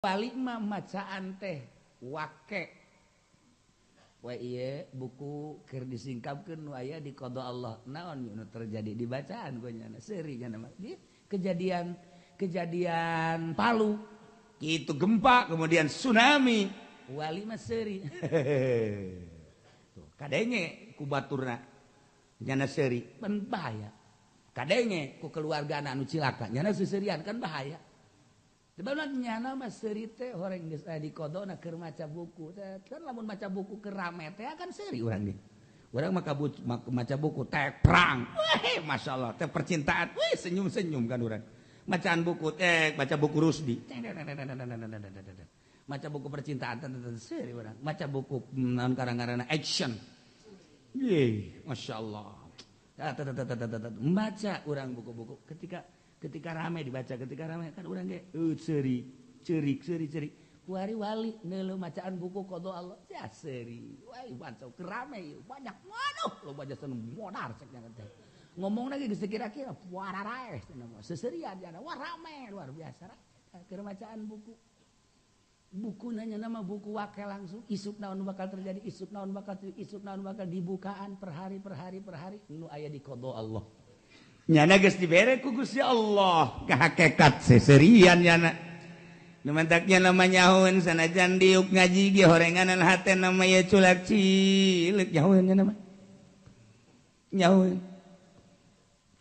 Balik mah macaan teh wake. Wa ieu buku keur disingkapkeun nu aya di qada Allah. Naon nu terjadi di bacaan gua nyana seuri nyana mah. Kejadian kejadian Palu. Itu gempa kemudian tsunami. Wali mah seuri. Tuh kadenge ku baturna nyana seuri pan bahaya. Kadenge ku keluargana anu cilaka nyana seuseurian kan bahaya. Nyana mah seuri teh horeng geus aya di qadona keur maca buku. Kan lamun maca buku keur rame teh kan seuri urang ge. Urang mah maca buku teh perang. Weh, masyaallah teh percintaan. Weh, senyum-senyum kan urang. Macaan buku teh baca buku Rusdi. Maca buku percintaan seuri urang. Maca buku naon karang-karana action. Ye, masyaallah. Maca urang buku-buku ketika rame dibaca, ketika rame kan urang ge seuri, ceurik, seuri, ceurik. Kuari wali neuleuh macaan buku qada Allah, ya seuri. Wah, baca rame ieu, banyak. Waduh, loba jasa nu modar cek nya teh. Ngomongna ge geus kira-kira puararaeh cenah mah. Seuseurian nya, wah rame luar biasa. Keur macaan buku. Buku nanya nama buku wake langsung isuk naon bakal terjadi, isuk naon bakal terjadi, isuk naon bakal dibukaan per hari per hari per hari nu aya di qada Allah. Nyana geus dibere ku Gusti Allah ka hakikat seserian nyana. Nu mantaknya nama nyahoeun sanajan diuk ngaji ge horenganan hatena mah ye culak cileuk nyahoeun nyana mah. Nyahoeun.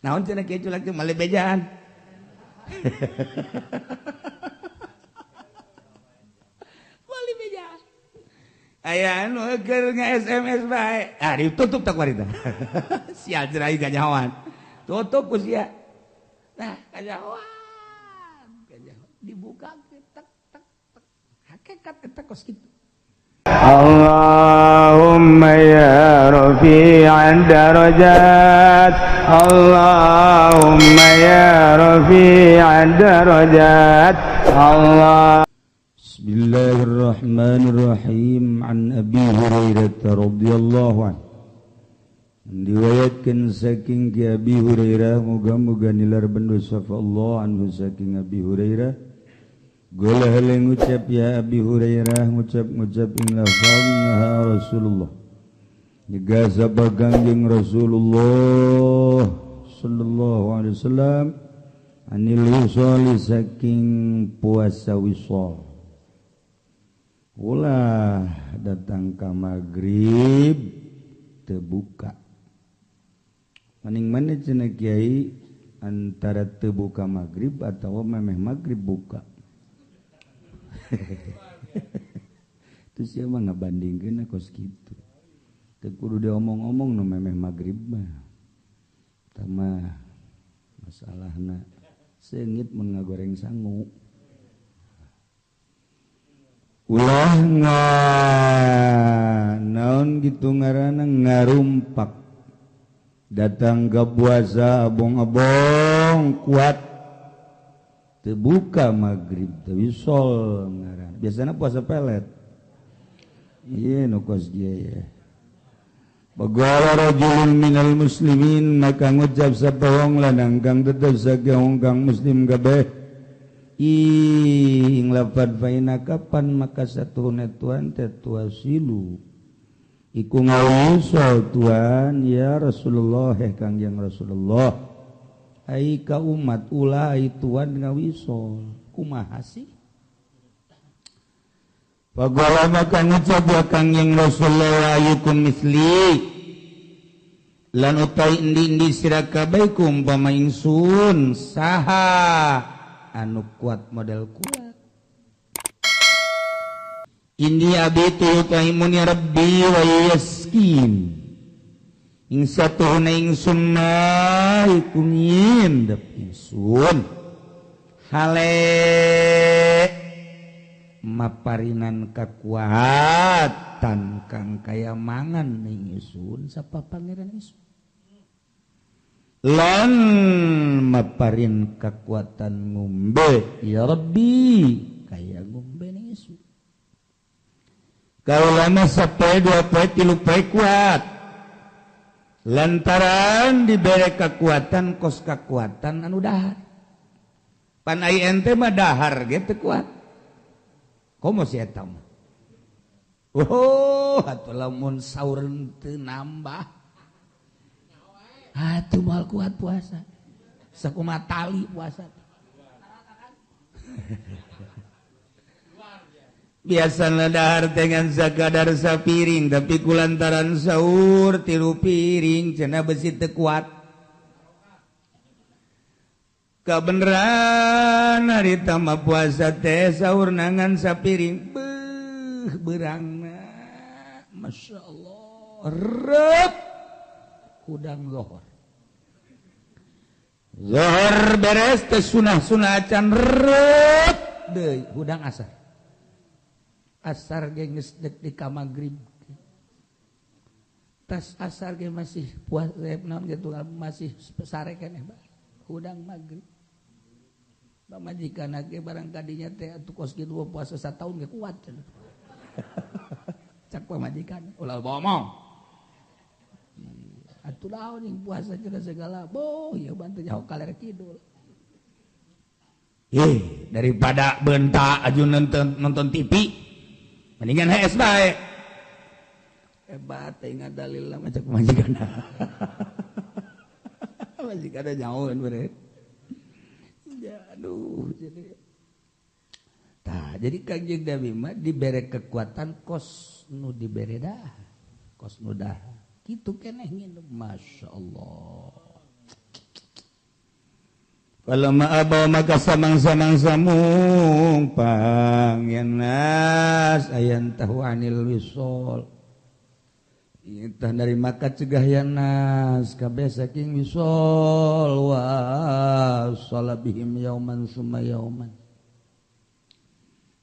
Naon cenah kieu culak teh male bejaan. Male bejaan. Aya anu keur nge-SMS bae. Ah ditutup tak warita. Sial jerai ganyahoan. Tutup usia. Nah, kanyahoan. Dibuka tek tek tek. Hakikat eta kos kitu. Allahumma ya rafi'an darajat, Allahumma ya rafi'an darajat. Allah. Bismillahirrahmanirrahim. An Abi Hurairah radhiyallahu anhu. Diwayatkan saking ki Abi Hurairah, muga-muga nilar bendu sapa Allah anhu saking Abi Hurairah. Gola hele ngucap ya Abi Hurairah, ngucap-ngucap ing lafazna Rasulullah. Nyegah sapa Kangjeng Rasulullah sallallahu alaihi wasallam anil wisali saking puasa wisal. Ulah datang ka magrib teu buka. Maning mana cenah kiai antara teu buka magrib atau memeh magrib buka. Terus sia mah ngabandingkeun kos kitu. Teu kudu diomong-omong nu memeh magrib mah. Tah mah masalahna seungit mun ngagoreng sangu. Ulah naon gitu ngaranna ngarumpak. Datang ke puasa abong-abong kuat terbuka maghrib teu wisol ngaran. Biasana puasa pelet. Ieu nu kos kieu ye. Bagala rajulun minal muslimin maka ngucap sapa wong lanang kang tetep saking kang muslim kabeh. Ing lafad faina kapan maka satuhune tuan teh tuasilu. Iku ngawusol tuan ya Rasulullah, eh Kangjeng Rasulullah. Ai ka umat ulah ai tuan ngawisol. Kumaha sih? Pagala maka ngucap ya Kangjeng Rasulullah ayukum misli. Lan utai endi-endi sira kabeh ku umpama ingsun saha anu kuat model kuat. Inni abitu yutaimun ya Rabbi wa yaskin. Ing satuhuna ingsun ma iku ngindep ingsun. Hale maparinan kakuatan kang kaya mangan ning ingsun sapa pangeran ingsun. Lan maparin kakuatan ngombe ya Rabbi kaya ngombe ning ingsun. Kalau lama sampai 2 poe 3 poe kuat. Lantaran diberi kekuatan kos kekuatan anu dahar. Pan ai ente mah dahar ge teu kuat. Komo si eta mah. Oh, atuh lamun sahur teu nambah. Atuh moal kuat puasa. Sakumaha tali puasa. Biasana dahar dengan sakadar sapiring tapi kulantaran sahur 3 piring cenah besi teu kuat. Kabeneran harita mah puasa teh sahur nangan sapiring beuh beurangna Masya Allah rep hudang lohor lohor beres teh sunah-sunah acan rep deui hudang asar asar ge geus deuk di ka magrib tas asar ge masih puasa naon gitu masih sare keneh hudang magrib pamajikan ge barang kadinya teh atuh kos kitu puasa sataun ge kuat cenah. Cak pamajikan ulah bohong. Atuh laun yang puasa cenah segala boh ieu bantu nyaho kaler kidul. Ih, daripada bentak aju nonton TV mendingan HS bae. Hebat teh ingat dalil mah cak pamajikan. Pamajikan nyahoeun beureut. Aduh, jadi tah jadi Kangjeng Nabi mah dibere kekuatan kos nu dibere dah, kos nu dah. Kitu keneh nginum, Masya Allah. Falamma abaw maka samang-samang samung pang yanas ayan tahu anil wisol. Entah dari maka cegah yanas kabeh saking wisol wa salabihim yauman summa yauman.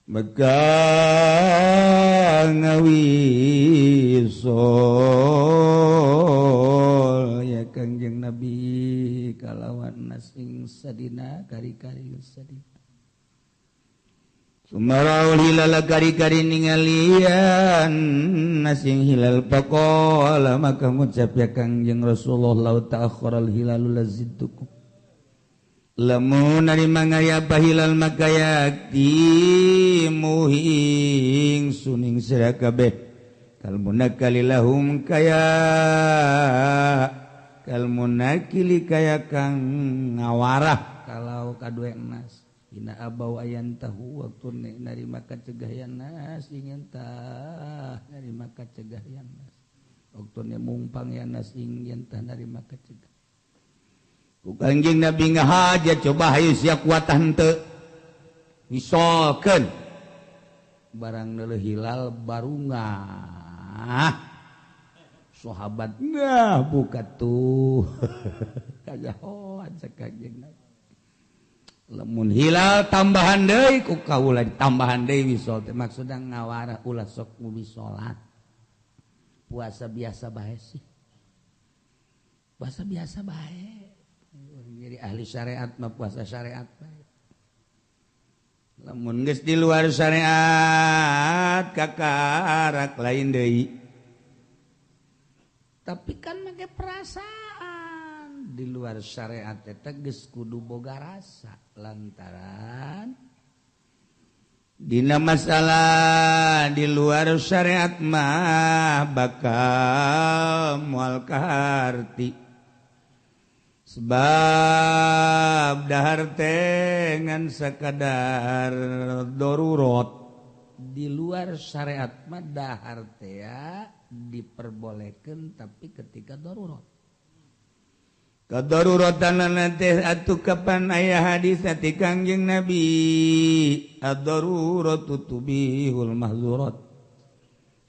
Maka ngawisol ya Kangjeng Nabi kalawan nas ing sadina kari-kari sadina. Sumaraul hilal kari-kari ningalian nasing hilal faqala maka ngucap ya Kangjeng Rasulullah lau ta'akhkharal hilalu lazidtukum. Lamun narima ngaya apa hilal maka yakti muhing suning sira kabeh kal munakali lahum kaya kal munakili kaya kang ngawarah kalau kadue nas. Ina abau ayan tahu waktu narima kacegah yan nas ingin tah narima kacegah yan nas waktu mungpang yan nas ingin tah narima kacegah. Ku Kangjeng Nabi ngahaja coba hayu sia kuat henteu misalkeun barang neuleuh hilal barungah sahabat nah buka tuh kajahoan cek Kangjeng Nabi. Lamun hilal tambahan deui ku kaula ditambahan deui wisol teh maksudna ngawarah ulah sok wisolat. Puasa biasa bae sih. Puasa biasa bae. Jadi ahli syariat mah puasa syariat bae. Lamun geus di luar syariat kakarak lain deui. Tapi kan make perasaan di luar syariat eta geus kudu boga rasa lantaran dina masalah di luar syariat mah bakal moal kaharti sebab dahar teh ngan sakadar darurat di luar syariat mah dahar teh diperbolehkan tapi ketika darurat. Kadaruratan teh atuh kapan aya hadis ti Kangjeng Nabi ad-daruratu tubihul mahzurat.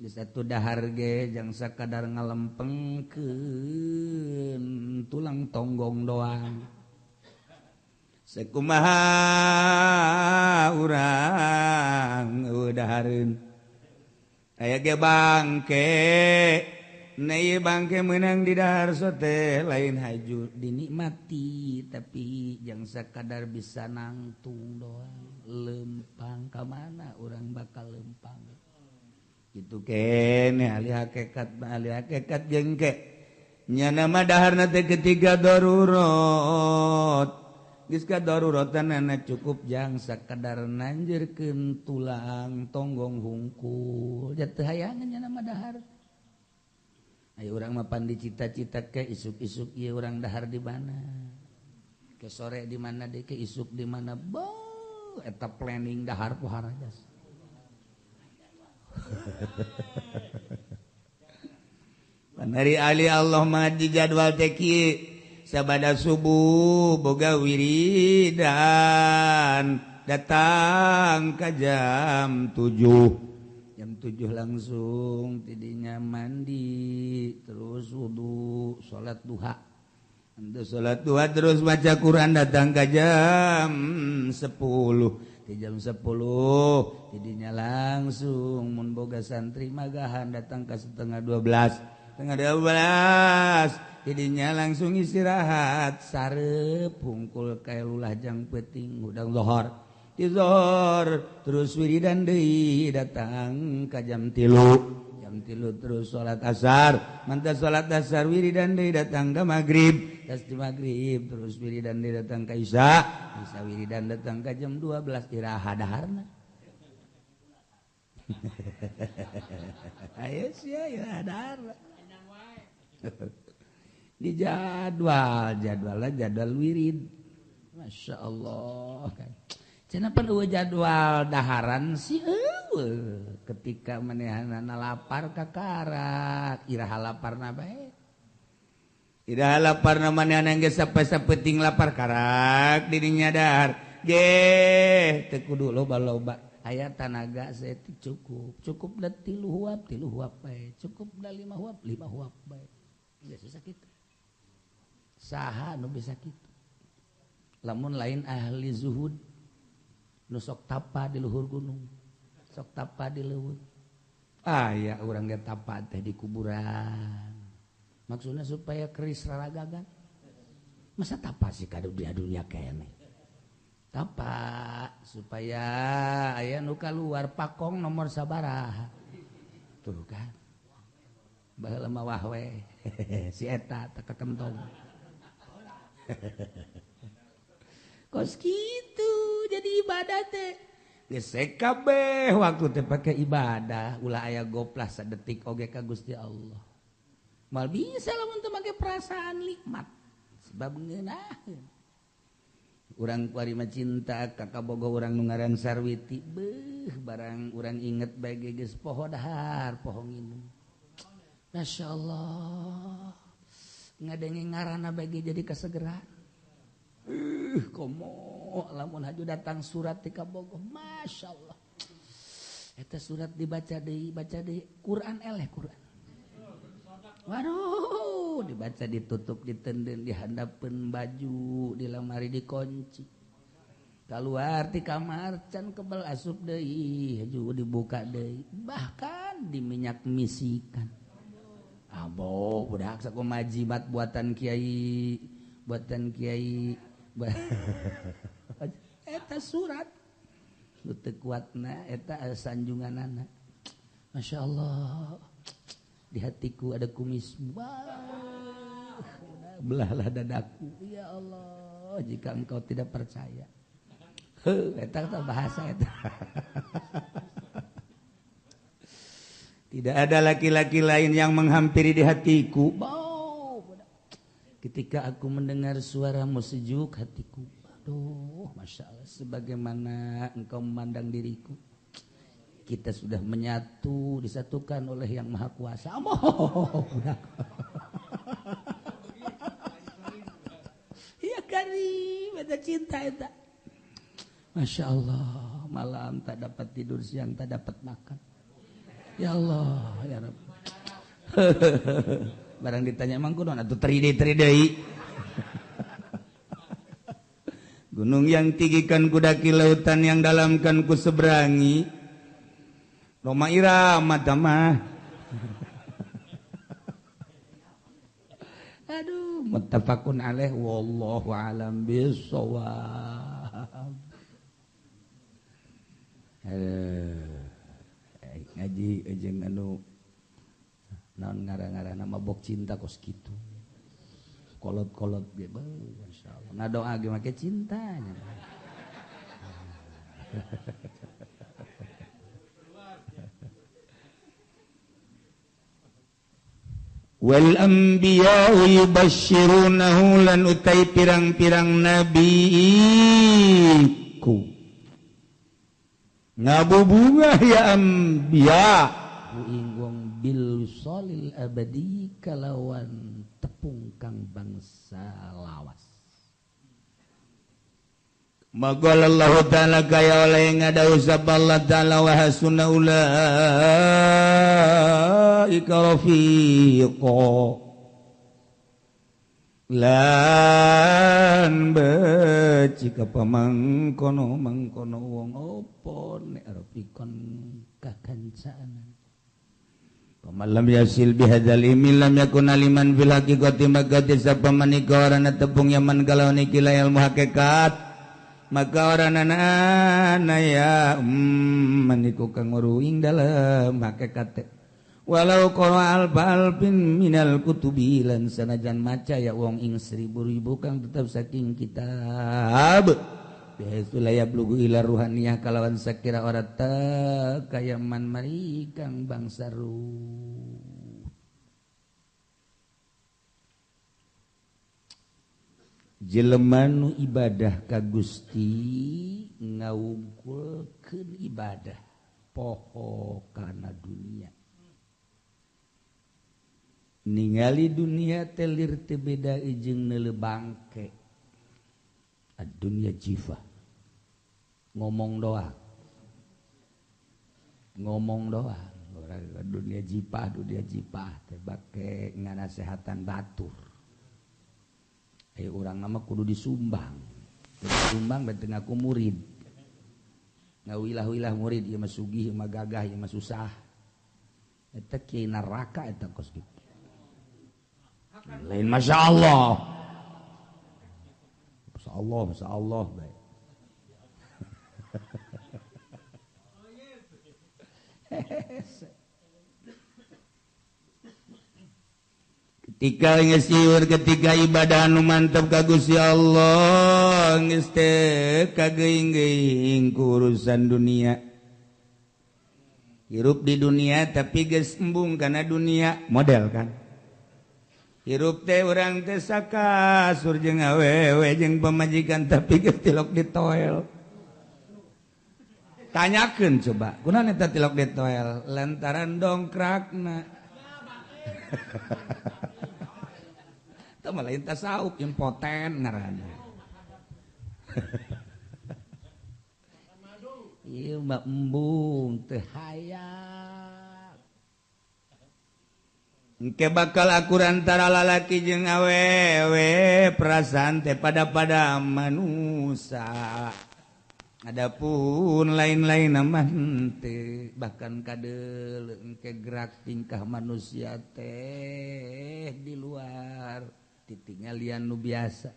Geus atuh dahar ge jang sakadar ngalempengkeun tulang tonggong doang. Sakumaha urang eueuh dahareun. Aya ge bangke Nei bangke menang di dahar sote lain haju dinikmati tapi jang sakadar bisa nangtung doang lempang ka mana urang bakal lempang kitu kene ahli hakikat ahli hakikat jengke nyana mah daharna teh ketiga darurat Geus kadaruratan cukup jang sakadar nanjeurkeun tulang tonggong hungkul. Ja teu hayangan nya mah dahar. Ayo urang mah pan dicita-cita ke isuk-isuk ieu urang dahar di mana? Ke sore di mana deui, ke isuk di mana? Beuh, eta planning dahar pohara jas. Panari ali Allah mah di jadwal teh kieu. Sabada subuh boga wiridan datang ke jam 7. Jam 7 langsung tidinya mandi terus wudu salat duha. Salat duha terus baca Quran datang ke jam 10. Di jam 10 tidinya langsung mun boga santri magahan datang ke 11:30. 11:30 tidinya langsung istirahat sarep hungkul kae lulah jang peuting hudang zohor. Di zohor terus wiridan deui datang ka jam 3. Jam 3 terus salat asar, mantap salat asar wiridan deui datang ka magrib, tas di magrib terus wiridan deui datang ka isya, isya wiridan datang ka jam 12 iraha daharna. Ayo sia iraha daharna. Di jadwal, jadwalnya jadwal wirid. Masya Allah kan. Cenah pan eueuh jadwal daharan sih eueuh. Ketika manehanana lapar kakarak, iraha laparna bae. Iraha laparna manehana geus sapeting lapar karak dirinya dahar. Geh, teu kudu loba-loba. Aya tanaga saeutik cukup. Cukup da 3 huap, 3 huap bae. Cukup da 5 huap, 5 huap bae. Geus susah kitu. Saha nu bisa kitu. Lamun lain ahli zuhud nu sok tapa di luhur gunung, sok tapa di leuweung. Ah ya urang ge tapa teh di kuburan. Maksudna supaya keris raragagan. Masa tapa sih ka dunia keneh. Tapa supaya aya nu kaluar pakong nomor sabaraha. Tuh kan. Baheula mah wah we. Si eta teh kakentong. Kos kitu jadi ibadah teh. Geus kabeh waktu teh pake ibadah, ulah aya goplah sadetik oge ka Gusti Allah. Mal bisa lamun teu make perasaan nikmat. Sebab ngeunaheun. Urang kuari mah cinta ka kabogoh urang nu ngaran Sarwiti, beuh barang urang inget bae ge geus poho dahar, poho nginum. Masya Allah. Ngadenge ngaranna bae ge jadi kasegeran. Komo lamun haju datang surat ti kabogoh, Masya Allah. Eta surat dibaca deui, baca deui, Quran eleh Quran. Waduh, dibaca ditutup ditenden dihandapeun baju, di lemari dikunci. Keluar ti kamar can kebel asup deui, haju dibuka deui, bahkan diminyak misikan. Abo, budak sakumaha jimat buatan kiai, buatan kiai. Eta surat nu teu kuatna eta sanjunganana. Masya Allah, di hatiku ada kumis. Wah, belahlah dadaku. Ya Allah, jika engkau tidak percaya. Heuh, eta bahasa eta. Tidak ada laki-laki lain yang menghampiri di hatiku. Ketika aku mendengar suaramu sejuk hatiku. Aduh, Masya Allah, sebagaimana engkau memandang diriku. Kita sudah menyatu, disatukan oleh Yang Maha Kuasa. Oh, ya karim, ada cinta eta. Masya Allah, malam tak dapat tidur, siang tak dapat makan. Ya Allah, ya Rabb. Barang ditanya emang kunaon atuh teride deui. Gunung yang tinggi kan kudaki, lautan yang dalam kan ku seberangi. Roma Irama tamah. Aduh, muttafaqun alaih wallahu alam bissawab. Ngaji jeung anu naon ngarang-ngaranna mabok cinta kos kitu. Kolot-kolot ge masyaallah. Ngadoa ge make cintanya. Wal anbiya'u yubasyirunahu lan utai pirang-pirang nabi ku ngabubungah ya anbiya ku bil solil abadi kalawan tepung kang bangsa lawas. Maqala Allah ta'ala kaya oleh ngadau sapa Allah ta'ala wa hasuna ulaika rafiqa lan becik apa mangkono mangkono wong opo nek rafiqon kakancaanan. Paman lam yasil bihadzal ilmi lam yakun aliman fil haqiqati maka sapa manika orana tepung yaman kalawan iki la ilmu hakikat maka orang anak ya meniku kang ing dalam hakikat walau qara alfa-alfin minal kutubi lan sanajan maca ya wong ing seribu-ribu kang tetep saking kitab bihaitsu la yablughu ila ruhaniyah kalawan sakira ora ta kaya man mari kang bangsa ruh. Jelema nu ibadah ka Gusti ngawungkulkeun ibadah poho kana dunia. Ningali dunia telir teu beda jeung neuleu bangke. Ad-dunya jifah. Ngomong doang. Ngomong doang. Orang dunia jipah teh bake nganasehatan batur. Ayo urang nama kudu disumbang. Disumbang berarti ngaku murid. Ngawilah-wilah murid ieu mah sugih, ieu mah gagah, ieu mah susah. Eta kiai neraka eta kos kitu. Lain masya Allah. Masya Allah, masya Allah bae. Ketika ngesiur ketika ibadah anu mantep ka Gusti Allah geus teu kageuing-geuing ku urusan dunia. Hirup di dunia tapi geus embung kana dunia model kan. Hirup teh urang teh sakasur jeung awewe jeung pamajikan tapi geus tilok di toel. Tanyakeun coba, kunaon eta tilok di toel? Lantaran dongkrakna. Teu mah lain tasawuf impoten ngaranna. Ieu mah embung teu hayang. Engke bakal akur antara lalaki jeung awewe perasaan teh pada-pada manusia. Adapun lain-lain mah henteu, bahkan kadeuleu engke gerak tingkah manusia teh di luar titingalian nu biasa.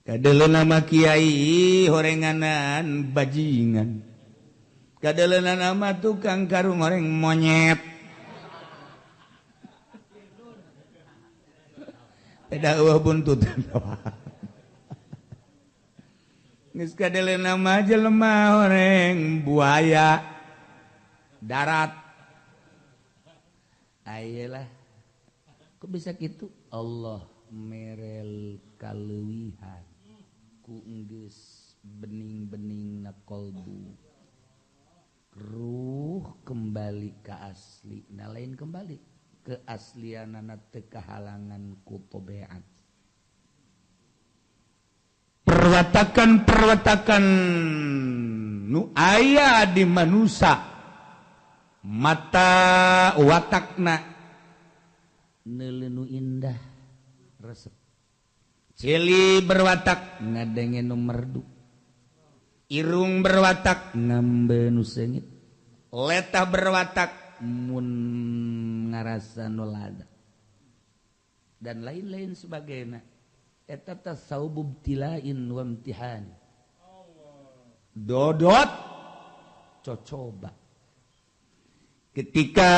Kadeuleu nama kiai horenganan bajingan. Kadeuleu nama tukang karung horeng monyet. Beda eueuh buntutan. Geus kadeuleu nama jelema horeng buaya darat. Ayelah. Kok bisa kitu? Allah merel kaleuwihan ku enggeus bening-bening na kolbu. Ruh kembali ke asli, na lain kembali keaslianana teu kahalangan ku tobeat. Perwatakan-perwatakan nu aya di manusia mata watakna neuleu nu indah resep, celi berwatak ngadenge nu merdu, irung berwatak ngambe nu seungit, letah berwatak mun ngarasa nu lada dan lain-lain sebagainya. Eta tasawuf ibtilain wa imtihan. Dodot cocoba. Ketika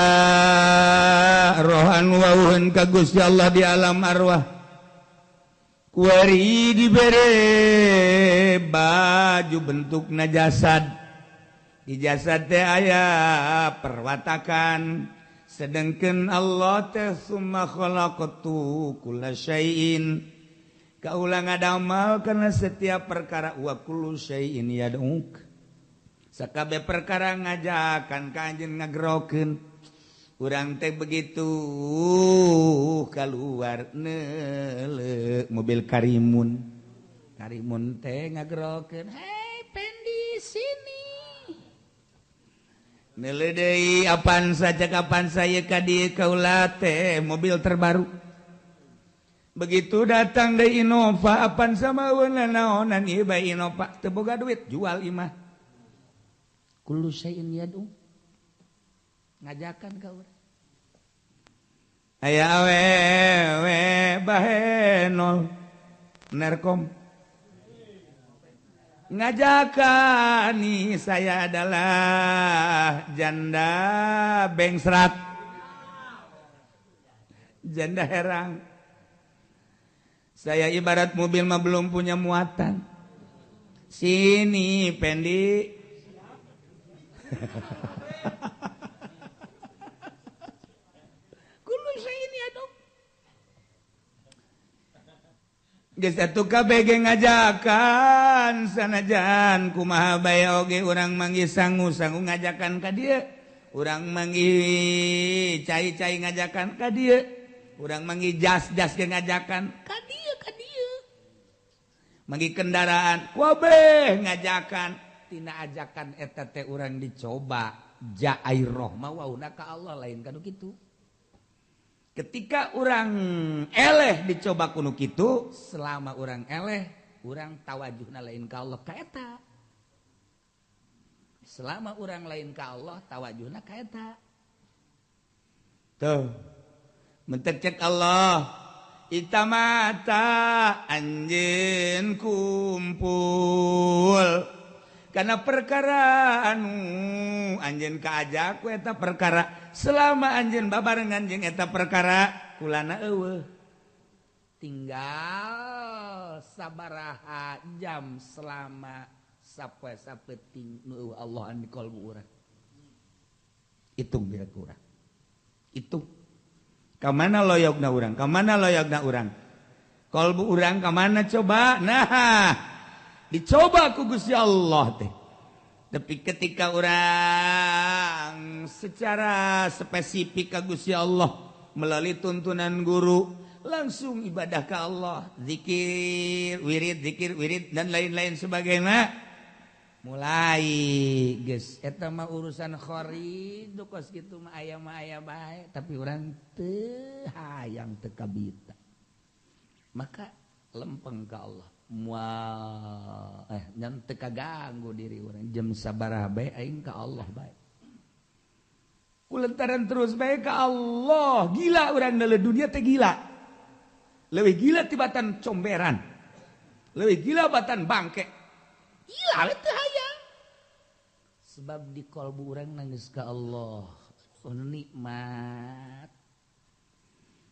rohan wauhun ka Gusti Allah di alam arwah, Kuari dibere baju bentukna jasad. Di jasad teh aya perwatakan. Sedangkan Allah teh summa khalaqtu kulla syai'in. Kaula ngadamal karena setiap perkara wa kullu syai'in yad'uk. Sakabeh perkara ngajakan ka anjeun ngagerokeun. Urang teh begitu keluar neuleuh mobil Karimun. Karimun teh ngagerokeun, "Hei Pendi sini." Neuleuh deui apan saja kapan saya ka dieu kaula teh mobil terbaru. Begitu datang deui Innova apan sama naonan ieu bae Innova teu boga duit jual imah. Kullu syai'in yad'u. Ngajakan ka urang. Aya awewe bahenol Nerkom. Ngajakan nih saya adalah janda bengsrat. Janda herang. Saya ibarat mobil mah belum punya muatan. Sini Pendi. Kullu syai'in yad'u. Geus atuh kabeh ge ngajakan sanajan kumaha bae oge urang manggih sangu-sangu ngajakan ka dieu. Urang manggih cai-cai ngajakan ka dieu. Urang manggih jas-jas ge ngajakan ka dieu ka dieu. Manggih kendaraan kabeh ngajakan. Tina ajakan eta teh urang dicoba ja air rohma wauna ka Allah lain kanu kitu. Ketika urang eleh dicoba kunu kitu, selama urang eleh urang tawajuhna lain ka Allah ka eta. Selama urang lain ka Allah tawajuhna ka eta. Tuh mentek cek Allah itamata anjeun kumpul. Karena perkara anu anjeun kaajak ku eta perkara selama anjeun babarengan jeung eta perkara kulana eueuh tinggal sabaraha jam selama sapoe sapeting nu eueuh Allah anu kalbu urang hitung bila kurang hitung ka mana loyogna urang ka mana loyogna urang kalbu urang ka mana coba nah dicoba ku Gusti Allah teh. Tapi ketika orang secara spesifik ka Gusti Allah melalui tuntunan guru langsung ibadah ke Allah, zikir, wirid dan lain-lain sebagainya. Mulai geus eta mah urusan khorid kos kitu mah aya bae, tapi urang teu hayang teu kabita. Maka lempeng ka Allah. Mual nyan teu kaganggu diri urang jam sabaraha bae aing ka Allah bae. Kulantaran terus bae ka Allah, gila urang dalam dunia teh gila. Leuwih gila tibatan comberan. Leuwih gila batan bangke. Gila we teu hayang. Sebab di kalbu urang nangis ka Allah. Oh, nikmat.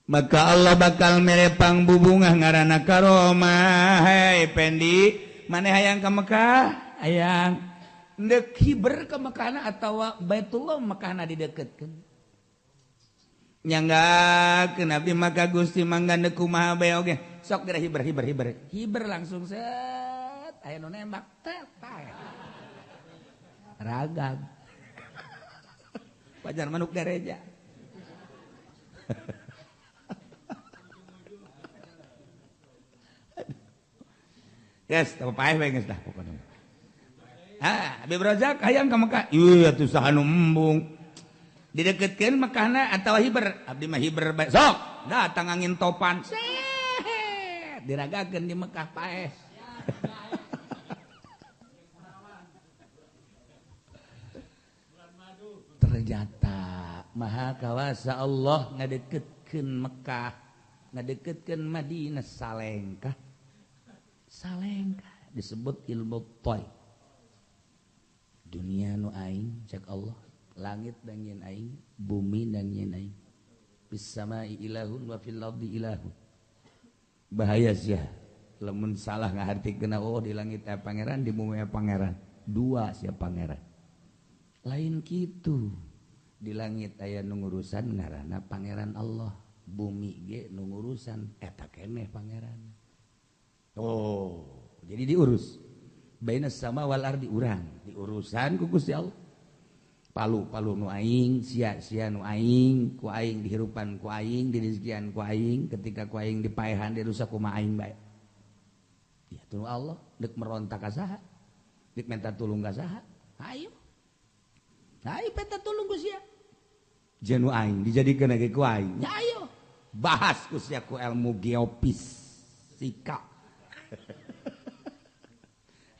Maka Allah bakal merepang bubungah ngaranna karomah. Hei Pendi, maneh hayang ka Mekah? Hayang. Ndek hiber ka Mekahna atawa Baitullah Mekahna dideketkeun. Nyanggakeun abdi maka Gusti mangga ndek kumaha bae oge. Sok geura hiber hiber hiber. Hiber langsung set aya nu nembak teh paeh. Ragag. Pajar manuk gareja. Yes, teu paeh we geus dah pokona. Ha, Habib Razak hayang ka Mekah. Ieu atuh saha nu embung. Dideketkeun Mekahna atawa hiber? Abdi mah hiber bae. Sok, datang angin topan. Set, diragakeun di Mekah paeh. Ternyata Maha Kawasa Allah ngadeketkeun Mekah, ngadeketkeun Madinah salengkah. Salengkah disebut ilmu toy. Dunia nu aing cek Allah, langit dan nyen aing, bumi dan nyen aing. Bis samai ilahun wa fil ardi ilahun. Bahaya sia. Lamun salah ngahartikeun, oh di langit aya pangeran, di bumi aya pangeran. Dua sia pangeran. Lain kitu. Di langit aya nu ngurusan ngaranna pangeran Allah. Bumi ge nu ngurusan eta keneh pangeran. Oh, jadi diurus. Bainas sama wal ardi urang, diurusan ku Gusti Allah. Palu-palu nu aing, sia-sia nu aing, ku aing dihirupan ku aing, dirizkian ku aing, ketika ku aing dipaehan dirusak kumaha aing bae. Ya tuh Allah, dek merontak ka saha? Dek minta tulung ka saha? Ayo. Ayo minta tulung ku sia. Janu aing dijadikeun ge ku aing. Ya ayo. Bahas ku sia ku ilmu geofisika.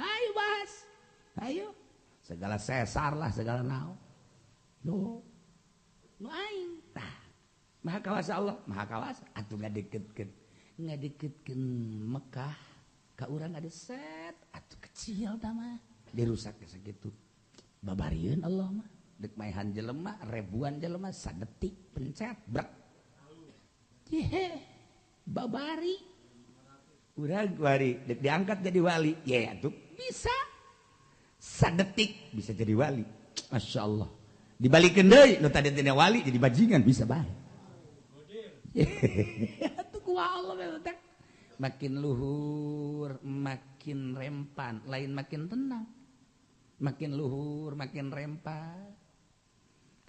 Ayo bahas. Ayo. Segala sesar lah, segala naon. No, nu aing tah. Maha kawasa Allah, maha kawasa. Atuh ngadeketkeun Mekah ka urang ada set, atuh kecil tah mah. Dirusak sakitu. Babarieun Allah mah. Dek maehan jelema, ribuan jelema sadetik pencet brek. Yehe, babari. Urang wari dek diangkat jadi wali. Ye atuh bisa. Sadetik bisa jadi wali. Masya Allah. Dibalikeun deui nu tadi teh wali jadi bajingan bisa bae. Atuh ku Allah teh. Makin luhur makin rempan, lain makin tenang. Makin luhur makin rempan.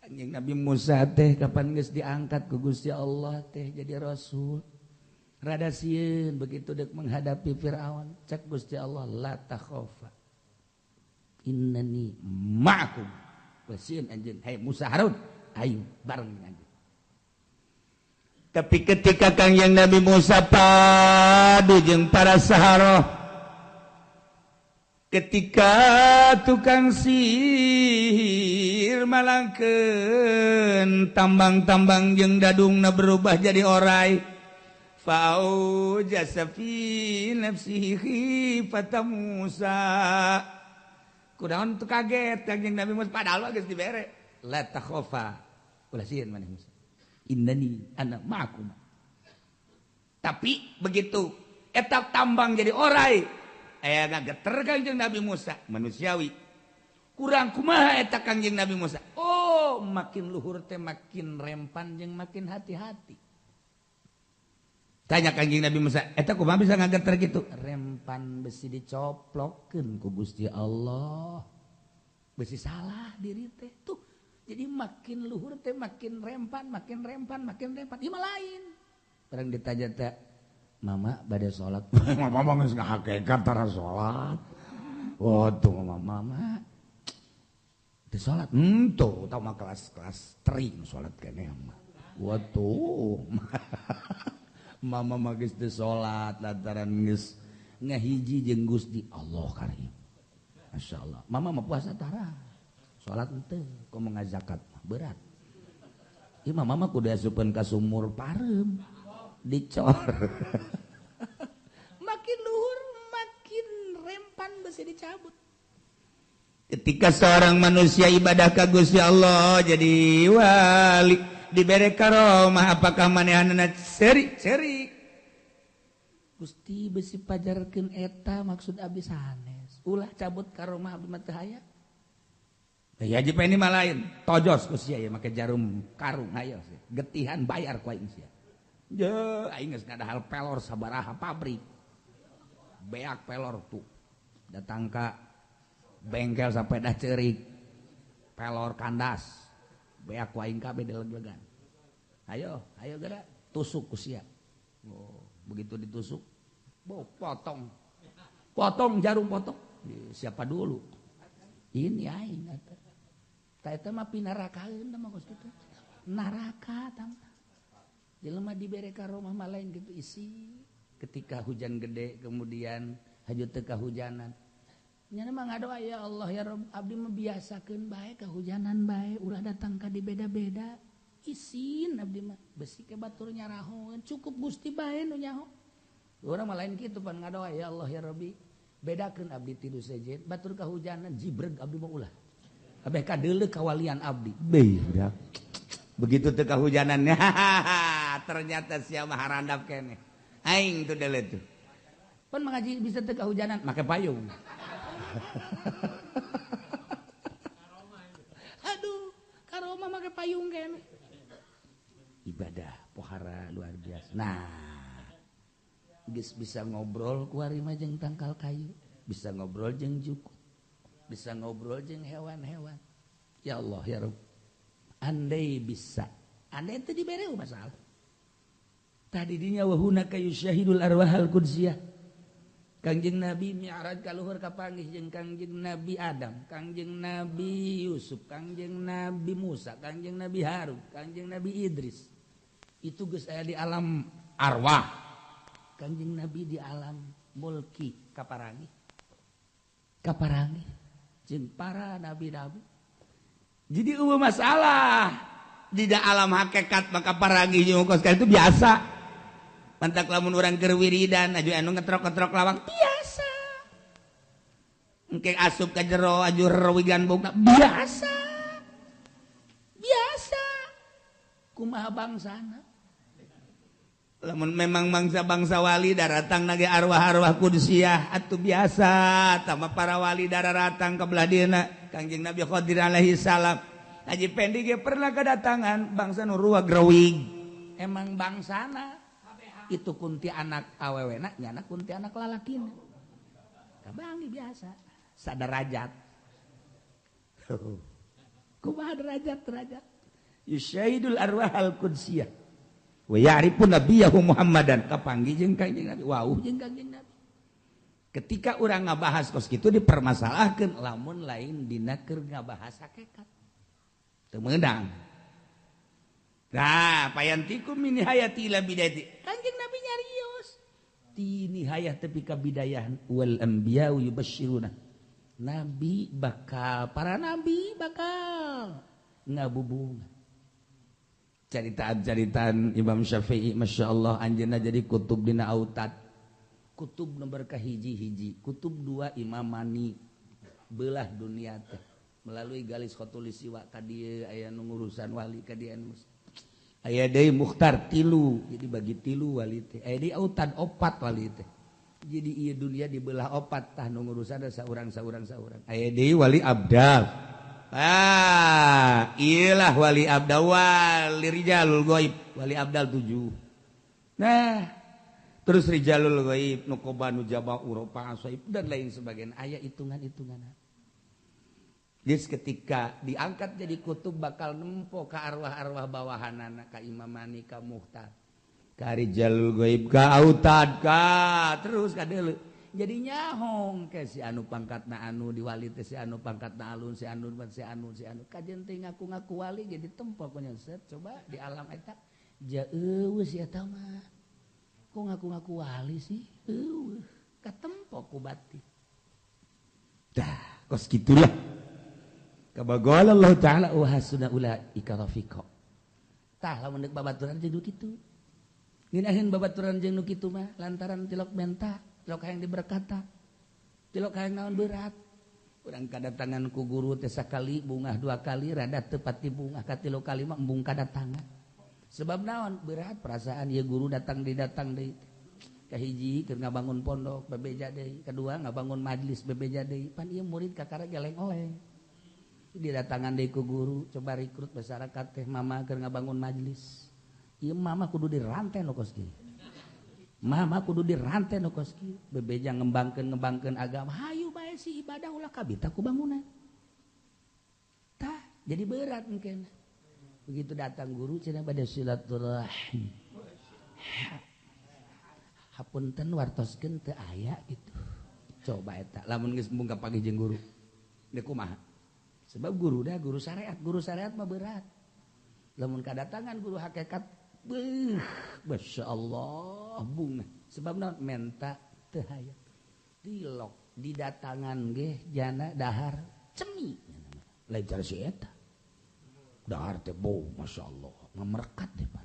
Kanjeng Nabi Musa teh kapan geus diangkat ku Gusti Allah teh jadi rasul. Rada sieun begitu dek menghadapi Firaun, cek Gusti Allah la takhafa. Innani ma'akum. Wasian anjeun, hey Musa Harun, ayo bareng anjeun. Tapi ketika Kangjeng Nabi Musa padu jeung para saharoh, ketika tukang sihir malangkeun tambang-tambang jeung dadungna berubah jadi orai. Fa'aujasa fi nafsihi khifata Musa. Kunaon teu kaget Kangjeng Nabi Musa padahal geus dibere. La takhafa. Ulah sieun maneh Musa. Innani ana ma'akum. Tapi begitu eta tambang jadi orai, aya ngageter Kangjeng Nabi Musa, manusiawi. Kurang kumaha eta Kangjeng Nabi Musa? Oh, makin luhur teh makin rempan jeung makin hati-hati. Tanya Kangjeng Nabi Musa, eta kumaha bisa ngageter gitu? Rempan besi dicoplokkeun ku Gusti Allah. Besi salah diri teh tuh. Jadi makin luhur teh makin rempan, makin rempan, makin rempan. Ieu mah lain. Barang ditanya teh, "Mama bade salat." Mama mah geus ngahakekat tara salat. Waduh, mama, mama. Teu salat. Henteu, tau mah kelas-kelas tering salat keneh mah. Waduh. Mama mah geus teu salat lantaran geus ngahiji jeung Gusti Allah karim. Masyaallah. Mama mah puasa tara. Salat henteu, komo ngazakat mah berat. Ieu mah mama kudu asupeun ka sumur pareum. Dicor. Makin luhur makin rempan besi dicabut. Ketika seorang manusia ibadah ka Gusti Allah jadi wali, dibere karomah, apakah manehanna cerik-cerik? Gusti besi pajarkeun eta maksud abdi sanes. Ulah cabut karomah abdi mah teu aya. Ya haji ini mah lain, tojos ku sia ya make jarum karung hayo sia. Getihan bayar ku aing sia. Je aing geus ngadahal pelor sabaraha pabrik. Beak pelor tuh. Datang ka bengkel sampai dah cerik. Pelor kandas. Beak ku aing kabeh dileg-legan. Ayo, ayo geura tusuk ku sia. Oh, begitu ditusuk, bo potong. Potong jarum potong. Siapa dulu? Ini aing atuh. Ta eta mah pinarakaeun tah mah kos kitu. Neraka tah. Jelema dibere karomah mah lain kitu isi. Ketika hujan gede kemudian haju teu kahujanan. Nyana mah ngadoa ya Allah ya Rabb abdi mah biasakeun bae kahujanan bae ulah datang ka di beda-beda. Isin abdi mah besi ke batur nyarahoeun cukup Gusti bae nu nyaho. Urang mah lain kitu pan ngadoa ya Allah ya Rabbi bedakeun abdi ti nu sejen batur kahujanan jibreg abdi mah ulah. Kabeh kadeuleu kawalian abdi. Beuh budak. Begitu teu kahujanan ternyata sia mah harandap keneh. Aing tuh deuleu tuh. Pan mengaji bisa teu kahujanan make payung. Aduh, karoma make payung kene. Ibadah pohara luar biasa. Nah, geus bisa ngobrol kuari mah jeung tangkal kayu, bisa ngobrol jeung jukut, bisa ngobrol jeung hewan-hewan. Ya Allah ya Rabb. Andai bisa, andai teu dibere masalah. Tadi dinya wa hunaka yusyahidul arwahal qudsiyah. Kangjeng Nabi mi'raj ka luhur kapanggih jeung Kangjeng Nabi Adam, Kangjeng Nabi Yusuf, Kangjeng Nabi Musa, Kangjeng Nabi Harun, Kangjeng Nabi Idris. Itu geus aya di alam arwah. Kangjeng Nabi di alam mulki kaparangi. Kaparangi jeung para nabi-nabi. Jadi eueuh masalah di alam hakikat maka parangi jeung kos itu biasa. Mantak lamun urang keur wiridan aju anu ngetrok-ngetrok lawang biasa. Engke asup ka jero aju rewigan bogna biasa. Biasa. Kumaha bangsana? Lamun memang bangsa-bangsa wali daratang nage arwah-arwah kudsiyah atuh biasa tama para wali daratang ka belah dieuna Kangjeng Nabi Khadir alaihi salam. Haji Pendi ge pernah kedatangan bangsa nu ruwag rewig. Emang bangsana itu kunti anak awewena nyana kunti anak lalakina. Kabangi biasa sadarajat. Kumaha derajat-derajat? Yusyahidul arwahal qudsiyah. Wa ya'rifu nabiyahu Muhammadan kapanggih jeung Kangjeng Nabi, wauh jeung Kangjeng Nabi. Ketika urang ngabahas kos kitu dipermasalahkeun lamun lain dina keur ngabahas hakikat. Teu meunang. Nah, payantikum min hayati ila bidayati. Kangjeng Nabi nyarios. Ti nihayah tepi ka bidayah wal anbiya'u yubasyiruna. Nabi bakal para nabi bakal ngabubunga. Caritaan-caritaan Imam Syafi'i Masya Allah anjeunna jadi kutub dina autad. Kutub nomor kahiji-hiji, kutub dua imamani belah dunia teh melalui galis khotulisiwa ka dieu aya nu ngurusan wali ka dieu anu aya deui mukhtar tilu, jadi bagi tilu wali teh. Aya deui autad opat wali teh. Jadi ieu dunia dibelah opat tah nu ngurusan saurang-saurang saurang. Aya deui wali abdal. Ah, iyalah wali abdal, wali rijalul ghaib, wali abdal 7. Nah, terus rijalul ghaib, nukoba nujaba uropa asoib dan lain sebagainya. Aya hitungan-hitungan. Jadi ketika diangkat jadi kutub bakal nempo ka arwah-arwah bawahanana, ka imamani, ka muhtar, ka rijalul ghaib, ka autad, ka terus ka deuleu. Jadi nyahong ke si anu pangkatna anu diwali teh si anu pangkatna alun si anu si anu si anu kajen teh ngaku-ngaku wali jadi tempo ku nyeset coba di alam eta ja eueuh si eta mah kok ngaku-ngaku wali sih eueuh katempo ku batin dah kos kitulah kabagol Allah taala wa hasuna ulaika rafiqa tah lamun deuk babaturan jeung nu kitu ngeunaheun babaturan jeung nu kitu mah lantaran tilok menta tilok hayang diberkata, tilok hayang naon berat. Urang kadatangan ku guru teh sakali bungah dua kali rada teu pati bungah katilu kali mah embung kadatangan. Sebab naon berat perasaan ieu guru datang didatang deui. Kahiji keur ngabangun pondok bebeja deui, kadua ngabangun majlis bebeja deui. Pan ieu murid kakara geleng-oleng. Didatangan deui ku guru, coba rekrut masyarakat teh mama keur ngabangun majlis. Ieu mama kudu dirantai nu kos kieu. Mama kudu dirantai nu kos kieu. Bebeja ngembangkeun agama. Hayu bae si ibadah ulah kabita ku bangunan. Tah, jadi berat mungkin. Begitu datang guru cenah bade silaturahim. Hapunten wartoskeun teu aya gitu. Coba eta lamun geus embung kapanggih jeung guru. Deuk kumaha? Sebab guru dah guru syariat mah berat. Lamun kadatangan guru hakikat beuh, masyaallah bunga. Sebab naon menta teu hayang. Tilok didatangan ge jana dahar cemi. Lain cara si eta. Dahar teh bau masyaallah, ngamerekat deh pan.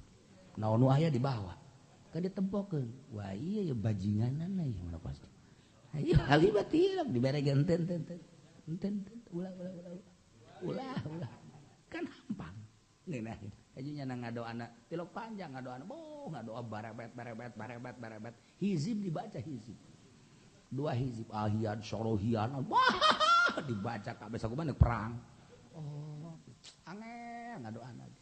Naon nu aya dibawa. Kan ditempokeun. Wah iya ya bajinganan ieu mah pasti. Ayo hali batilok dibere genten ten ten. Enten ulah ulah ulah. Ulah ulah. Kan hampang. Ngeunah. Aja nyana ngadoana tilok panjang ngadoana boh ngadoa barebet barebet barebet barebet hizib dibaca hizib. Dua hizib ahian sorohian. Wah, dibaca kabeh sakumaha perang. Oh, angel ngadoana ge.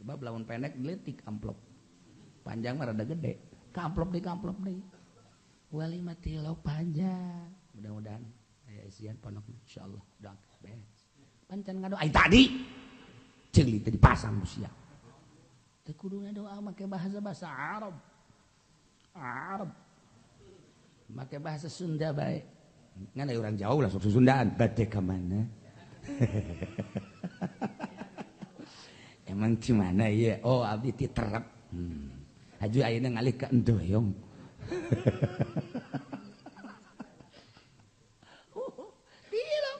Sebab lamun pendek leutik amplop. Panjang mah rada gede. Ka amplop deui, Wali mah tilok panjang. Mudah-mudahan aya isian pondok insyaallah doa beres. Pancan ngadoa ai tadi. Ceuli teh dipasang ku sia. Teu kudu ngadoa make bahasa-bahasa Arab. Arab. Make bahasa Sunda bae. Ngan aya urang jauh lah sok Sundaan. Bade ka mana? Emang di mana ieu? Oh, abdi ti terep. Haju ayeuna ngalih ka Endoyong. Tilok.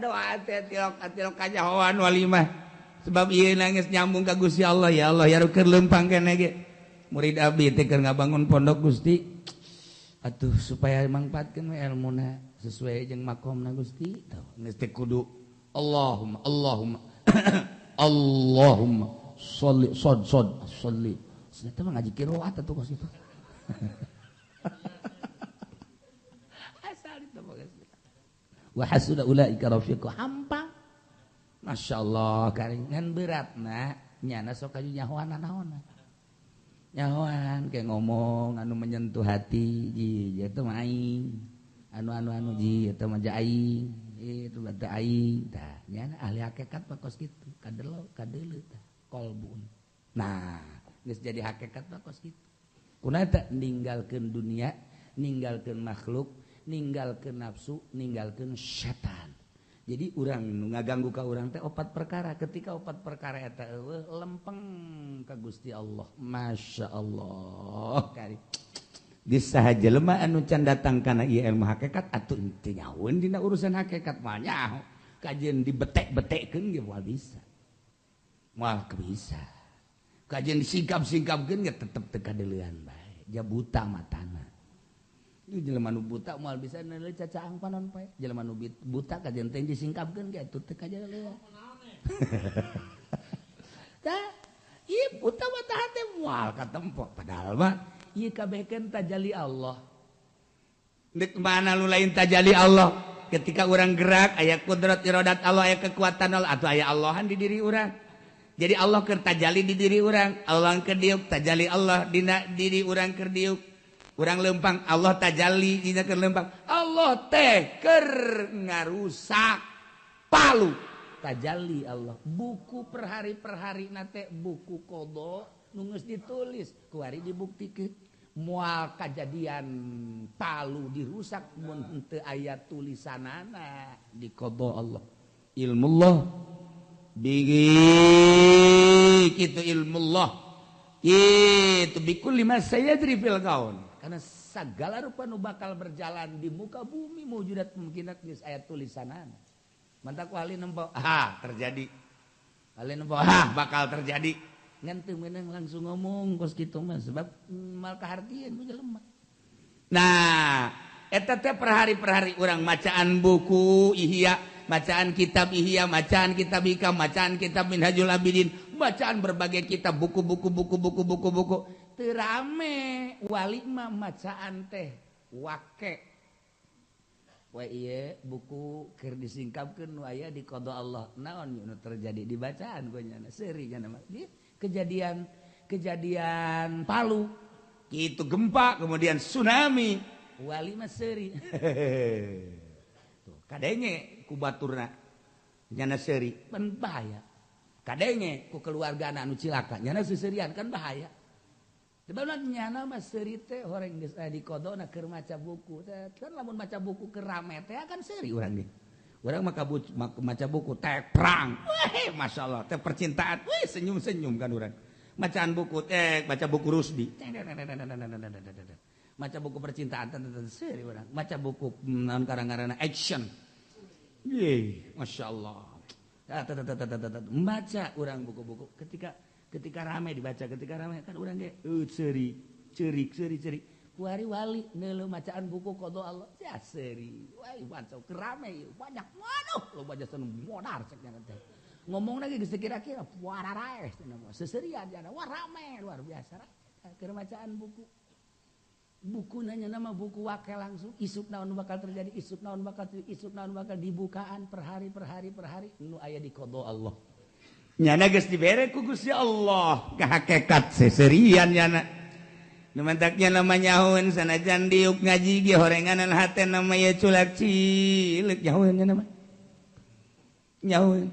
Doa teh tilok kanyahoan walimah. Sebab ieu nangis nyambung ka Gusti Allah, ya Allah ya keur leumpang keneh ge. Murid abdi teh keur ngabangun pondok Gusti. Atuh supaya mangpaatkeun we elmuna sesuai jeung makomna Gusti. Tah geus teh kudu Allahumma Allahumma Allahumma sholli sod sod sholli. Eta mah ngaji qiraat atuh kos kitu. Asal itu mah geus. Wa hasuna ulaika rafiqa hampang. Masyaallah karingan beratna nyana sok aju nyahoan naonna. Nyahoan kayak ngomong anu menyentuh hati ji eta mah aing. Anu ji eta mah aing. Itu bata aing tah nyana ahli hakikat mah kos kitu kadelo kadeuleu tah kolbun. Nah, geus jadi hakikat mah kos kitu. Kunaon teh ninggalkeun dunia, ninggalkeun makhluk, ninggalkeun nafsu, ninggalkeun setan. Jadi urang nu ngaganggu ka urang teh opat perkara. Ketika opat perkara eta eueuh lempeng ka Gusti Allah. Masya Allah. Kari. Geus saha jelema anu can datang kana ieu ilmu hakikat atuh teu nyahoeun dina urusan hakikat mah nyaho. Kajian dibetek-betekkeun ge moal bisa. Moal bisa. Kajian disingkap-singkapkeun ge tetep teu kadeuleuan bae. Ja buta matana. Jelema nu buta moal bisa neuleuh cacaang panon poe. Jelema nu buta kajian teh disingkapkeun ge atuh teu kajaleuh. Tah, ieu buta mata hate moal katempo padahal mah ieu kabehkeun tajali Allah. Deuk mana lu lain tajali Allah? Ketika urang gerak aya kudrat iradat Allah, aya kekuatan Allah atuh aya Allahan di diri urang. Jadi Allah keur tajali di diri urang, Allah keur diuk tajali Allah dina diri urang keur diuk. Urang lempang Allah tajali dina keur lempang. Allah teh keur ngarusak palu tajali Allah. Buku per hari nate buku qada nu geus ditulis kuari dibuktikeun. Moal kajadian palu dirusak mun henteu aya tulisanana di qada Allah. Ilmullah bigi kitu ilmullah kitu bikulli ma sayajri fil kaun. Karena segala rupa nu bakal berjalan di muka bumi mewujudat mungkinat geus aya tulisanana. Mantak ku ahli nempo, ah terjadi. Ahli nempo, ah bakal terjadi. Ngan teu meunang langsung ngomong kos kitu mah sebab mal kahartieun ku jelema. Nah, eta teh per hari urang macaan buku Ihya, bacaan kitab Ihya, bacaan kitab Hikam, bacaan kitab Minhajul Abidin, bacaan berbagai kitab, buku-buku buku-buku buku-buku. Teu rame wali mah macaan teh wake. We ieu buku keur disingkapkeun nu aya di qada Allah. Naon nu terjadi di bacaan ku nyana seuri nyana mah. Kejadian kejadian Palu kitu gempa kemudian tsunami wali mah seuri. Tuh kadenge ku baturna nyana seuri kan bahaya. Kadenge ku keluargana anu cilaka nyana seuseurian kan bahaya. Sebab nyana mah seuri teh horeng geus aya di qadana keur maca buku. Kan lamun maca buku keur rame teh kan seuri urang ge. Urang mah maca buku teh perang. Weh, masyaallah teh percintaan. Weh, senyum-senyum kan urang. Bacaan buku teh baca buku Rusdi. Maca buku percintaan seuri urang. Maca buku naon karang-karana action. Ye, masyaallah. Membaca urang buku-buku ketika rame dibaca, ketika rame kan urang ge seuri, ceurik, seuri, ceurik. Kuari wali neuleuh macaan buku qada Allah. Ya seuri. Wah, baca rame banyak. Waduh, loba jasa nu modar cek nya teh. Ngomongna ge geus kira-kira wararaes cenah mah. Seserian jana. Wah rame luar biasa. Keur macaan buku. Buku nanya nama buku wakil langsung isuk naon bakal terjadi, isuk naon bakal terjadi, isuk naon bakal dibukaan per hari per hari per hari nu aya di qada Allah. Nyana geus dibere ku Gusti Allah ka hakikat seserian nyana. Nu mantaknya nama nyahoeun sanajan diuk ngaji ge horenganan hate nama ye culak cileuk nyahoeun nya nama. Nyahoeun.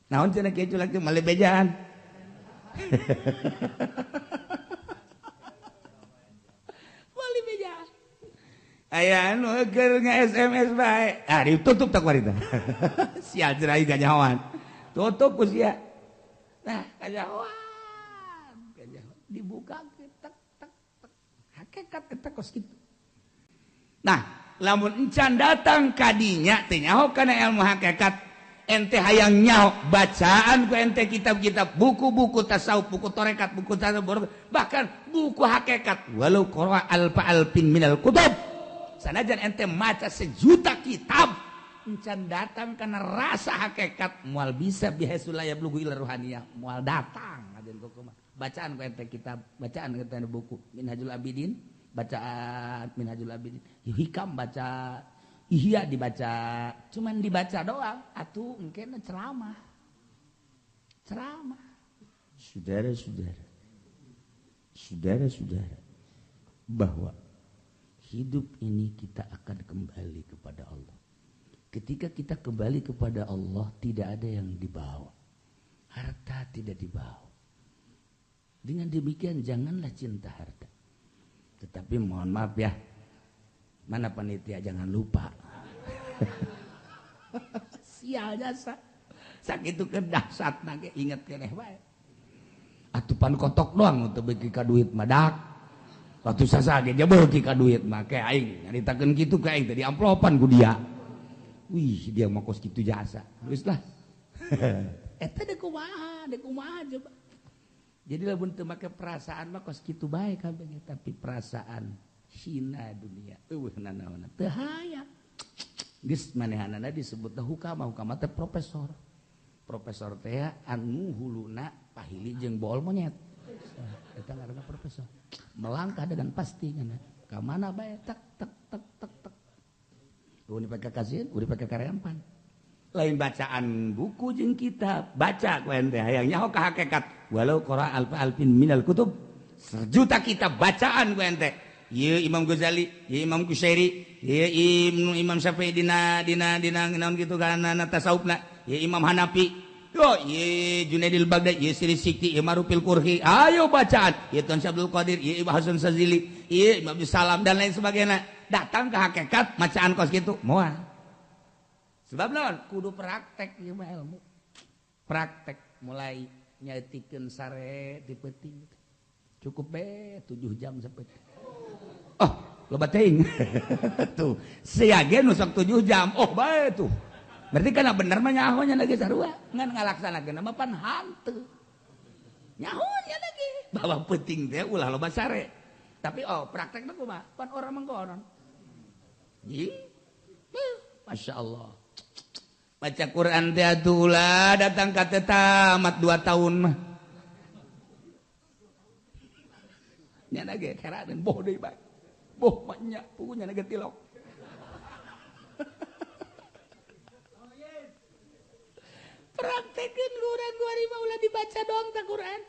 Naon cenah kieu culak teh male bejaan. Aya anu keur nge-SMS bae. Ah ditutup tak warita. Sia jerai ganyahoan. Tutup ku sia. Nah, kanyahoan. Kanyahoan dibuka tek tek tek. Hakikat eta kos kitu. Nah, lamun encan datang ka dinya teh nyaho kana ilmu hakikat, ente hayang nyaho bacaan ku ente kitab-kitab, buku-buku tasawuf, buku tarekat, buku tasawuf, bahkan buku hakikat walau qara alfa alfin minal kutub. Sanajan ente maca sejuta kitab encan datang karena rasa hakikat moal bisa bihasul la yablughu ila ruhaniyah, moal datang aden kumaha. Bacaan ku ente kitab, bacaan ku ente buku Minhajul Abidin, bacaan Minhajul Abidin, Hikam baca, Ihya dibaca, cuman dibaca doang atuh engkena ceramah. Ceramah. Saudara-saudara. Saudara-saudara, bahwa hidup ini kita akan kembali kepada Allah. Ketika kita kembali kepada Allah, tidak ada yang dibawa. Harta tidak dibawa. Dengan demikian janganlah cinta harta. Tetapi mohon maaf ya, mana panitia jangan lupa. Sial jasa. Sakitu kedahsat nage inget keneh wae. Atupan kotok doang teu beuki ka duit mah dak. Waktu sasa ge beuki ka duit mah ke aing nyaritakeun kitu ka aing teh diamplopan ku dia. Wih, dia mah kos kitu jasa. Geus lah. Eta deuk kumaha coba. Jadi lamun teu make perasaan mah kos kitu bae kabeh, tapi perasaan hina dunia eueuh nanaonan teu hayang. Geus manehanana disebut teh hukama, hukama teh profesor. Profesor teh anu huluna pahili jeung bool monyet. Eta ngaranna profesor. Melangkah dengan pasti kana. Ka mana bae tek tek tek tek tek. Udah dipake kasieun, udah dipake karempan. Lain bacaan buku jeung kitab, baca ku ente hayang nyaho ka hakikat. Walau qara alfa alfin minal kutub, sejuta kitab bacaan ku ente. Ieu Imam Ghazali, ieu Imam Kusyairi, ieu Imam Syafi'i dina dina dina naon kitu kana tasawufna, ieu Imam Hanafi, yo ieu Junaidil Baghdadi, ieu Siri Sikti, ieu Marufil Qurhi. Ayo bacaan, ieu Tuan Syabdul Qadir, ieu Ibnu Hasan Sazili, ieu Imam Salam dan lain sebagainya. Datang ke hakikat macaan kos kitu moal. Sebab naon? Kudu praktek ieu mah ilmu. Praktek mulai nyaetikeun sare di peuting. Cukup be 7 jam sapeuting. Oh, loba teuing. Tuh, sia ge nu sok 7 jam. Oh, bae tuh. Berarti kana bener mah nyaho nya lagi sarua. Ngan ngalaksanakeun mah pan hanteu. Nyaho nya lagi. Bahwa peuting teh ulah loba sare. Tapi oh praktekna kumaha? Pan urang mangkonon. Ih. Masya Allah. Baca Quran teh atuh ulah datang ka teh tamat 2 tahun mah. Nya ge keraneun boh deui bae. Boh mah nya puguh nya ge tilok. Praktekeun urang 2000 ulah dibaca doang ta Quran.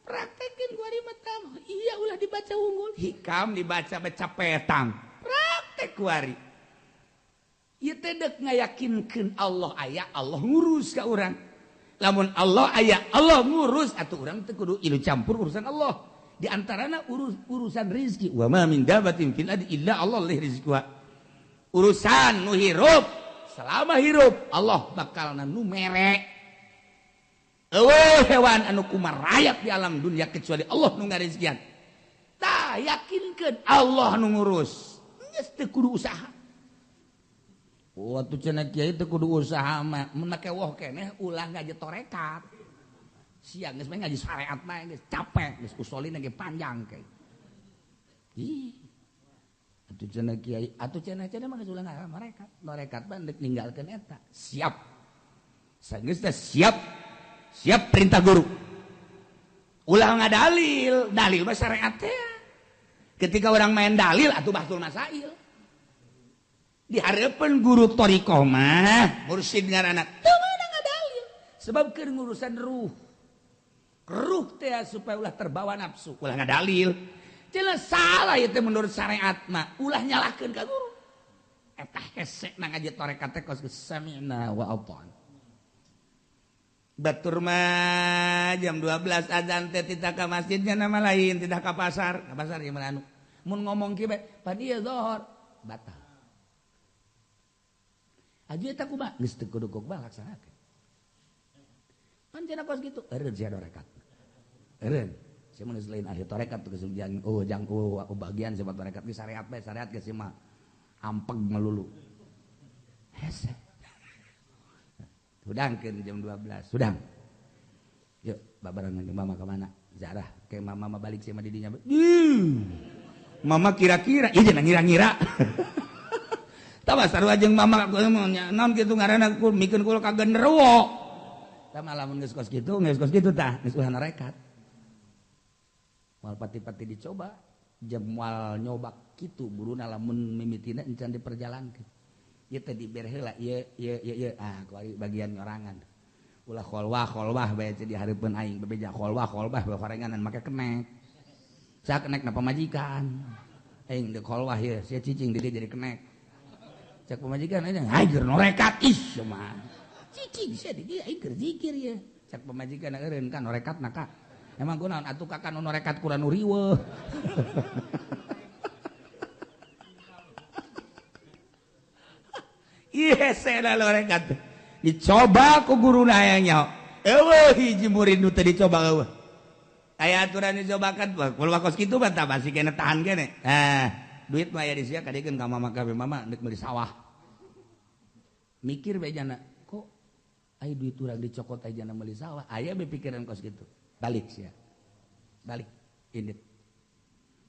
Praktekeun 2000 tam. Iya ulah dibaca unggul. Hikam dibaca baca petang. Praktek kuari. Ieu teh deuk ngayakinkeun Allah aya, Allah ngurus ka urang. Lamun Allah aya, Allah ngurus atuh urang teh kudu ilu campur urusan Allah. Di antarana urusan rizki. Wa ma min dabatin fil ardi illa Allah lih rizquha. Urusan nu hirup, selama hirup Allah bakalna nu mere. Eueuh hewan anu kumarayap di alam dunia kecuali Allah nu ngarizkian. Tah yakinkeun Allah nu ngurus. Geus teu kudu usaha. Waktu cenah kiai teu kudu usaha mah, mun make woh keneh ulah ngaji torekat. Siang geus mah ngaji syariat mah geus capek, geus usolina ge panjang ke. Ih. Atuh cenah kiai, atuh cenah-cenah mah geus ulah ngaji torekat. Torekat mah deuk ninggalkeun eta. Siap. Sageus teh siap. Siap perintah guru. Ulah ngadalil, dalil mah syariat teh. Ketika orang main dalil atuh bahsul masail. Dihareupeun guru thariqah mah mursyid ngaranna teu meunang ngadalil. Sebab keur ngurusan ruh. Ruh teh supaya ulah terbawa nafsu, ulah ngadalil. Jelas salah ieu teh menurut syariat mah, ulah nyalahkeun ka guru. Eta hese na ngaji tarekat teh kos sami'na wa ata'na. Batur mah jam 12 azan teh tidak ka masjidnya nama lain, tidak ka pasar ieu mah anu. Mun ngomong kieu bae, pan ieu zuhur, batal. Aju eta kumaha? Geus teu kudu kumaha laksanakeun. Pan cenah kos kitu, eureun sia tarekat. Eureun. Sia mun geus lain ahli tarekat geus jang oh jang oh bagian sia tarekat ge syariat bae, syariat geus sia mah ampeg melulu. Hese. Hudangkeun jam 12, hudang. Yuk, babarengan jeung mama ka mana? Zarah, ke mama mah balik sia mah di dinya. Mama kira-kira, ieu cenah ngira-ngira. Tah sarua jeung mama naon kitu ngaranna mikeun kula ka genderuwo. Tah mah lamun geus kos kitu tah, geus ulah narekat. Moal pati-pati dicoba, jeung moal nyoba kitu buruna lamun mimitina encan diperjalankeun. Ieu teh dibere heula ieu ieu ieu ieu ah kuari bagian nyorangan. Ulah kholwah bae teh di hareupeun aing bebeja kholwah bae horenganan make kenek. Sa kenek na pamajikan. Aing deuk kholwah ieu sia cicing di dieu jadi kenek. Cek pamajikan aing hajar norekat ih mah. Cicing sia di dieu aing keur zikir ieu. Cek pamajikan eureun kan norekatna ka. Emang kunaon atuh kakak nu norekat kurang nu riweuh. Iya, saya norekat. Dicoba ku guruna hayang nyaho. Eueuh hiji murid nu teu dicoba eueuh. Aya aturan dicobakan, kulo kos kitu mah tah masih kena tahan kene. Nah, duit mah aya di sia kadiekeun ka mama kabeh mama deuk meuli sawah. Mikir bae jana, kok aya duit urang dicokot aya jana meuli sawah. Aya be pikiran kos kitu. Balik sia. Balik indit.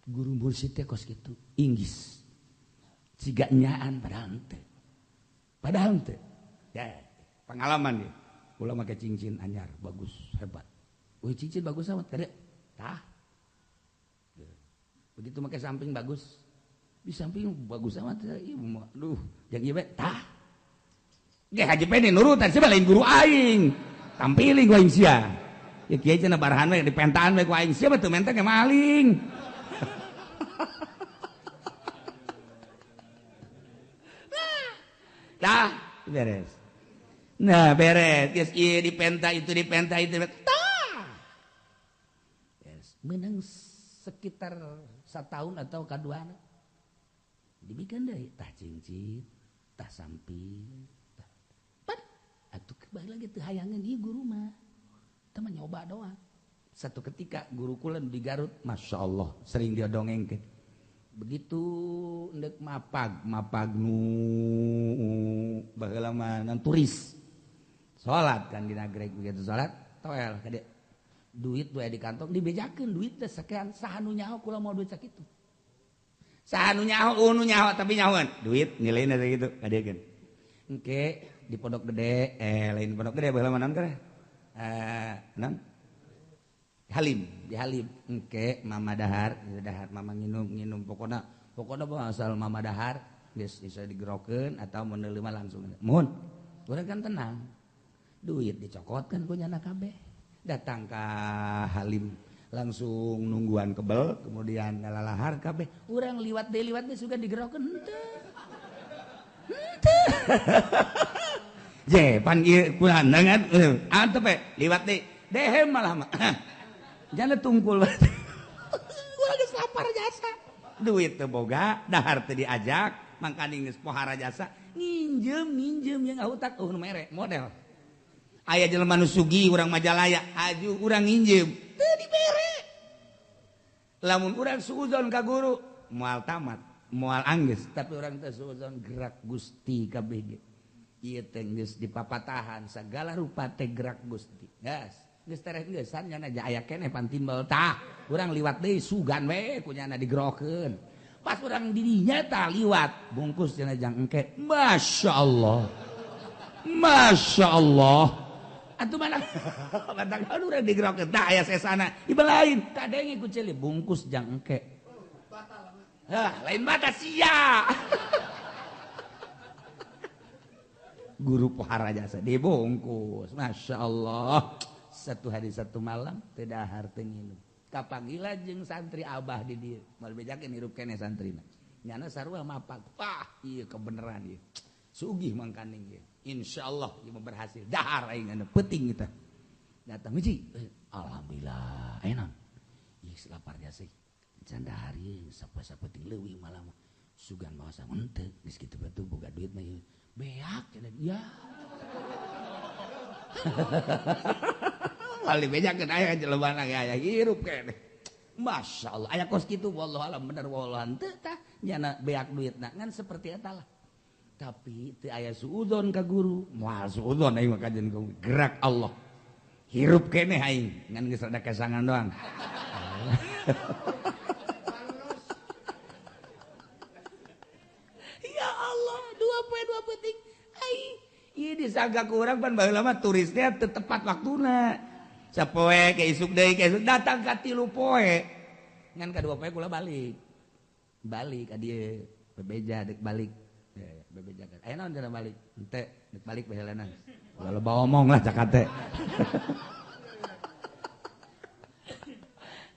Guru mursyid teh kos kitu, inggis. Siga nyaan padahal teh. Padahal teh. Ya, pengalaman ya. Kula make cincin anyar, bagus, hebat. Wih, cincin bagus amat, kade. Tah. Begitu make samping bagus. Di samping bagus amat, ieu mah. Duh, jeung ieu bae, tah. Ge haji pene nurutan sia lain guru aing. Tampiling ku aing sia. Ya kiai cenah barahan we dipentaan we ku aing sia mah teu menteng ge maling. Tah, beres. Nah, beres. Geus ieu dipenta itu dipenta itu. Tah. Beres. Menang sekitar setahun atau kaduana. Dibikin deui tah cincin, tah samping, tah. Pat, atuh kembali lagi teu hayangeun ieu guru mah. Teu mah nyoba doang. Satu ketika guru kula di Garut, Masya Allah, sering dia dongengkeun. Begitu ndek mapag nu baheula mah turis. Salat kan di nagreg begitu salat, toel kade. Duit we di kantong dibejakeun duit teh sekian saha nu nyaho kula mau duit sakitu. Saha nu nyaho nu nyaho tapi nyahoan. Duit nilainya sakitu kadekeun. Engke di Pondok Gede, lain Pondok Gede baheula mah naon teh? Naon? Halim, di Halim. Engke mama dahar, dahar mama nginum pokona pokona asal mama dahar geus bisa digerokeun atau menerima langsung. Mohon. Urang kan tenang. Duit dicokotkan ku nyana kabeh. Datang ka Halim langsung nungguan kebel, kemudian ngalalahar kabeh. Urang liwat deui sugan digerokeun henteu. Henteu. Je, pan ieu kunaon kan? Antep we, liwat deui. Dehem malah mah. Jangan tungkul. Urang geus lapar jasa. Duit teu boga, dahar teu diajak, mangkaning geus pohara jasa, nginjem yang ngahutak eueuh nu mere model. Aya jelema nu sugih urang Majalaya, aju urang nginjem, teu dibere. Lamun urang suuzon ka guru, moal tamat, moal anggeus, tapi urang teh suuzon gerak Gusti kabeh ge. Ieu teh geus dipapatahan sagala rupa teh gerak Gusti. Gas. Geus tereh geusan nya aya keneh pan timbel tah. Urang liwat deui sugan we ku nyana digerokeun. Pas urang di dinya tah liwat bungkus cenah jang engke. Masyaallah. Masyaallah. Atuh mana batang urang digerokeun tah aya sesana. Ieu lain kadenge ku ceuli bungkus jang engke. Hah, lain mata sia. Guru pohara jasa dibungkus. Masya Allah. Satu hari satu malam teu dahar teu nginum. Kapanggila jeung santri abah di dieu. Moal bejakeun hirup keneh santrina. Nyana sarua mapak. Wah, ieu kebenaran ieu. Sugih mangkaning ieu. Insyaallah ieu berhasil. Dahar aing anu peuting kita. Datang hiji. Alhamdulillah. Aya naon? Ih, lapar jasa. Can dahar ieu sapoe-sapoe leuwih malam. Sugan mawa samun teu geus kitu batu boga duit mah ieu. Beak cenah. Ya. Wali bejakeun aya jelema ge aya hirup keneh. Masya Allah, aya kos kitu wallahu alam bener wallahu henteu tah nyana beak duitna ngan seperti eta lah. Tapi teu aya suudzon ka guru, moal suudzon aing mah kajen gerak Allah. Hirup keneh aing ngan geus rada kesangan doang. Ya Allah, 2 poe 2 peuting aing. Ieu disangka ku urang pan baheula mah turisnya teu tepat waktuna. Sapoe ke isuk deui ke isuk datang ka 3 poe. Ngan ka 2 poe kula balik. Balik ka dieu bebeja deuk balik. Bebeja kan. Aya naon cenah balik? Henteu deuk balik baheulana. Ulah loba omong lah cak teh.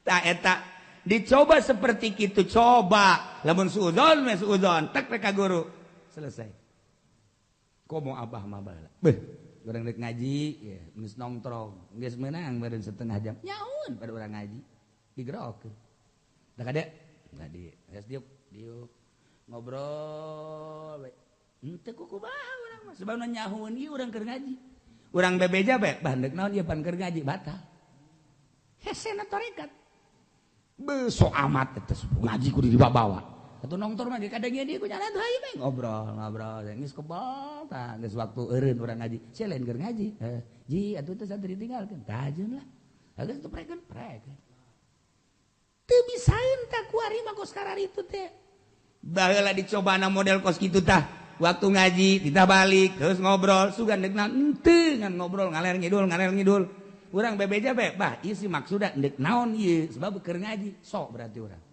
Tah eta dicoba seperti kitu coba. Lamun suudzon meh suudzon tek ka guru. Selesai. Komo abah mah baheula. Beuh, urang rek ngaji, ya, geus nongtrong, geus meunang beureun setengah jam. Nyaun pada urang ngaji. Digerokeun. Da kade? Da di, geus diuk, diuk. Ngobrol we. Henteu kukumaha urang mah, sebabna nyahueun ieu urang keur ngaji. Urang bebeja bae, bah deuk naon ieu pan keur ngaji batal. Hesena tarekat. Beuh sok amat eta ngaji kudu dibawa. Atuh nongtor mah kadang ieu ku nyana tuh hayu bae ngobrol ngobrol geus kebal tah geus waktu eureun urang ngaji sia lain keur ngaji ji atuh teh santri ditinggalkeun tajeun lah geus teu prekeun prekeun teu bisaeun tah kuari mah kos kararitu teh baheula dicobana model kos kitu tah waktu ngaji ditah balik terus ngobrol sugan deuk naon henteu ngan ngobrol ngaler ngidul urang bebeja bae bah ieu si maksudna deuk naon ieu sebab keur ngaji sok berarti urang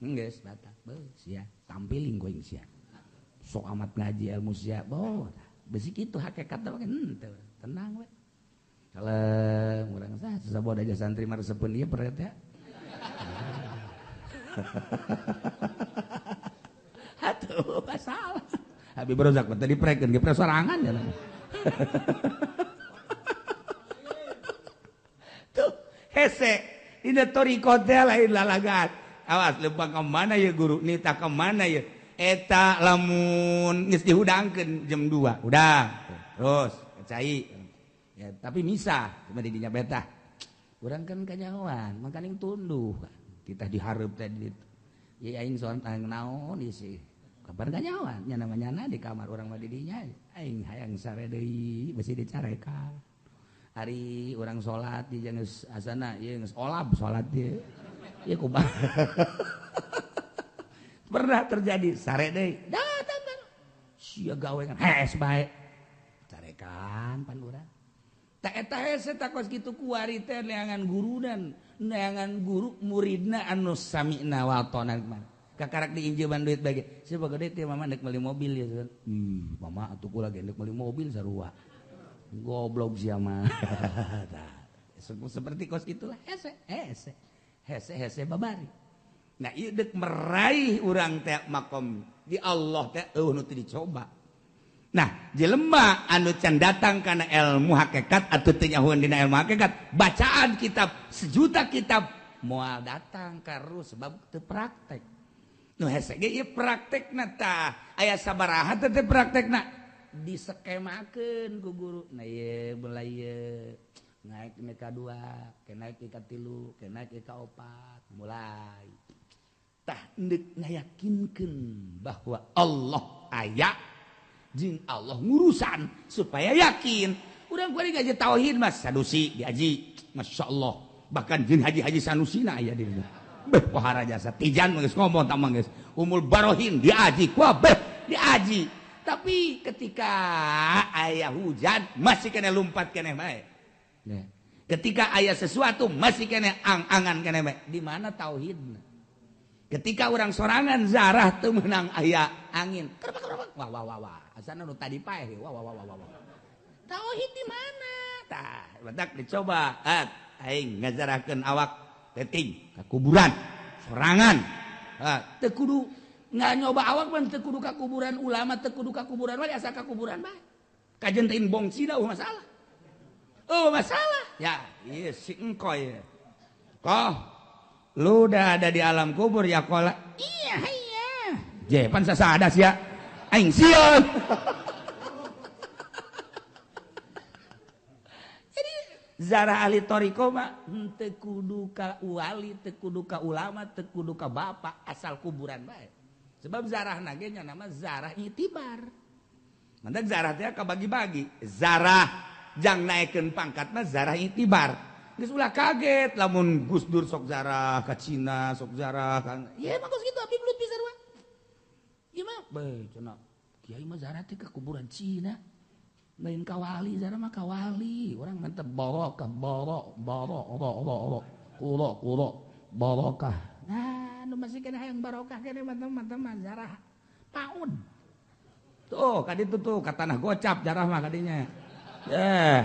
geus batal. Beuh sia tampiling ku aing sia. Sok amat ngaji ilmu sia. Boh, besi kitu hakikat mah henteu. Tenang we. Kalem urang sah saboda aja santri mah resepeun ieu peret ya. Atuh masalah. Habib Rozak mah tadi prekeun ge pre sorangan ya. Tuh hese dina thariqah teh lain lalagan. Awas lempang ke mana ya guru nita ke mana ya eta lamun geus dihudangkeun jam 2 udah terus kecai ya tapi misah cuma di dinya betah urang kan kanyahoan mangkaning tunduh kita dihareup teh di ditu ya aing sontang naon ieu sih kabar kanyahoan nya namanya di kamar urang mah di dinya aing hayang sare deui besi dicarekan hari urang salat di geus asana ieu geus olab salat ieu. Ya kumaha. Pernah terjadi sare deui. Datang kan. Sia gawe kan hees bae. Carekan pan urang. Tah eta hese tah kos kitu kuari teh neangan guru dan neangan guru muridna anu sami'na wa ata'na kumaha. Kakarak diinjeman duit bage. Sia boga duit teh mama deuk meuli mobil ya. Ih, mama atuh kula ge deuk meuli mobil sarua. Goblok sia mah. Tah, seperti kos kitulah hese hese. Hese-hese babari. Nah, ieu deuk meraih urang teh makom di Allah teh eueuh nu teu dicoba. Nah, jelema anu can datang kana ilmu hakikat atuh teu nyahueun dina ilmu hakikat, bacaan kitab sejuta kitab moal datang karu sebab teu praktek. Nu hese ge ieu praktekna tah aya sabaraha teh praktekna diskemakeun ku guru. Nah, ieu mulai ieu naik ke 2, ke naik ke 3, ke naik ke 4, mulai. Tah endek ngayakinkeun bahwa Allah aya jeung Allah ngurusan supaya yakin. Urang kuari ngaji tauhid mas Sanusi diaji, masyaallah. Bahkan jeung haji-haji Sanusina aya di dieu. Beuh pohara jasa Tijan geus ngomong tah mah geus. Umul Barohin diaji, kabeh diaji. Tapi ketika aya hujan masih kena lumpat keneh bae. Nah, ketika aya sesuatu masih kena ang-angan kena bae. Di mana tauhidna? Ketika orang sorangan zarah teu meunang aya angin. Kerbak wah wah wah wah. Asana nu tadi paeh wah wah wah wah wah. Tauhid di mana? Tah, batak dicoba. Aing ngazarahkeun awak penting ka kuburan sorangan. Teu kudu nggak nyoba awak mah teu kudu ka kuburan ulama, teu kudu ka kuburan wali, asa ka kuburan bae. Kajen teh bong sida eueuh masalah. Oh masalah. Ya, ieu si engkoy. Koh, lu udah ada di alam kubur ya kola. Iya, iya. Je, pan sasada sia. Aing sieun. Jadi zarah ahli thariqah mah henteu kudu ka wali, teu kudu ka ulama, teu kudu ka bapak, asal kuburan bae. Sebab zarahna ge nya nama zarah itibar. Mantak zarah teh kabagi-bagi. Zarah jang naekeun pangkat mah zarah itibar. Geus ulah kaget lamun Gus Dur sok zarah ka Cina, sok zarah ka. Ieu mah geus kitu abdi belut pisan we. Ieu mah bae cenah. Kiai mah zarah teh ka kuburan Cina. Lain ka wali, zarah mah ka wali. Urang mah teh barokah, barok, barok, barok, barok, kulo, kulo, barokah. Nah, nu masih kena hayang barokah kene mah teman-teman zarah paun. Tuh, ka ditu tuh ka tanah gocap zarah mah kadinya. Ya.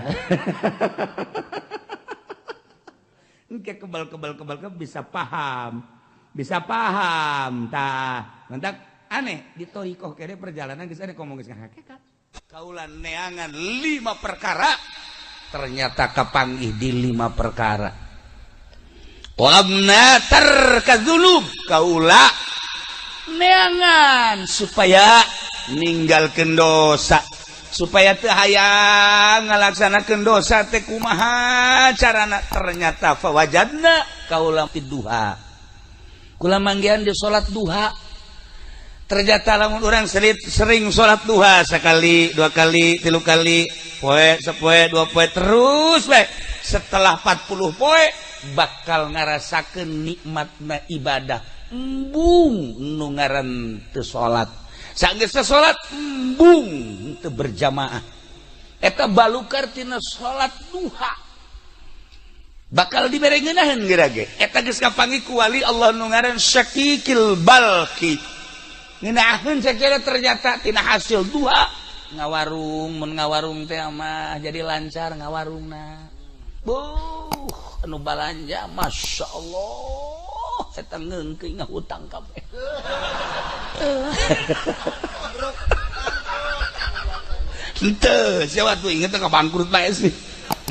Engke kebal-kebal-kebal bisa paham. Bisa paham tah. Mantak aneh di thariqah kene perjalanan geus aneh ngomong geus hakikat. Kaula neangan 5 perkara ternyata kapanggih di 5 perkara. Qamna tarkadzunub kaula neangan supaya ninggalkeun dosa. Supaya teu hayang ngalaksanakeun dosa teh kumaha carana ternyata fawajadna kaula fi duha. Kula manggihan di salat duha. Ternyata lamun urang sering salat duha sekali, dua kali, tilu kali, poe, sepoe, dua poe terus bae. Setelah 40 poe bakal ngarasakeun nikmatna ibadah. Embung nu ngaran teu salat. Sanggeus salat embung teu berjamaah. Eta balukar tina salat duha. Bakal dibere ngeunaheun geura ge. Eta geus kapanggih ku wali Allah nu ngaran Syakikil Balki. Ngeunaheun sakira ternyata tina hasil duha ngawarung, mun ngawarung teh mah jadi lancar ngawarungna. Buh, anu balanja masyaallah. Eta ngeungkeun ngahutang kabeh. Henteu, sia waktu inget ka bangkrut bae sih.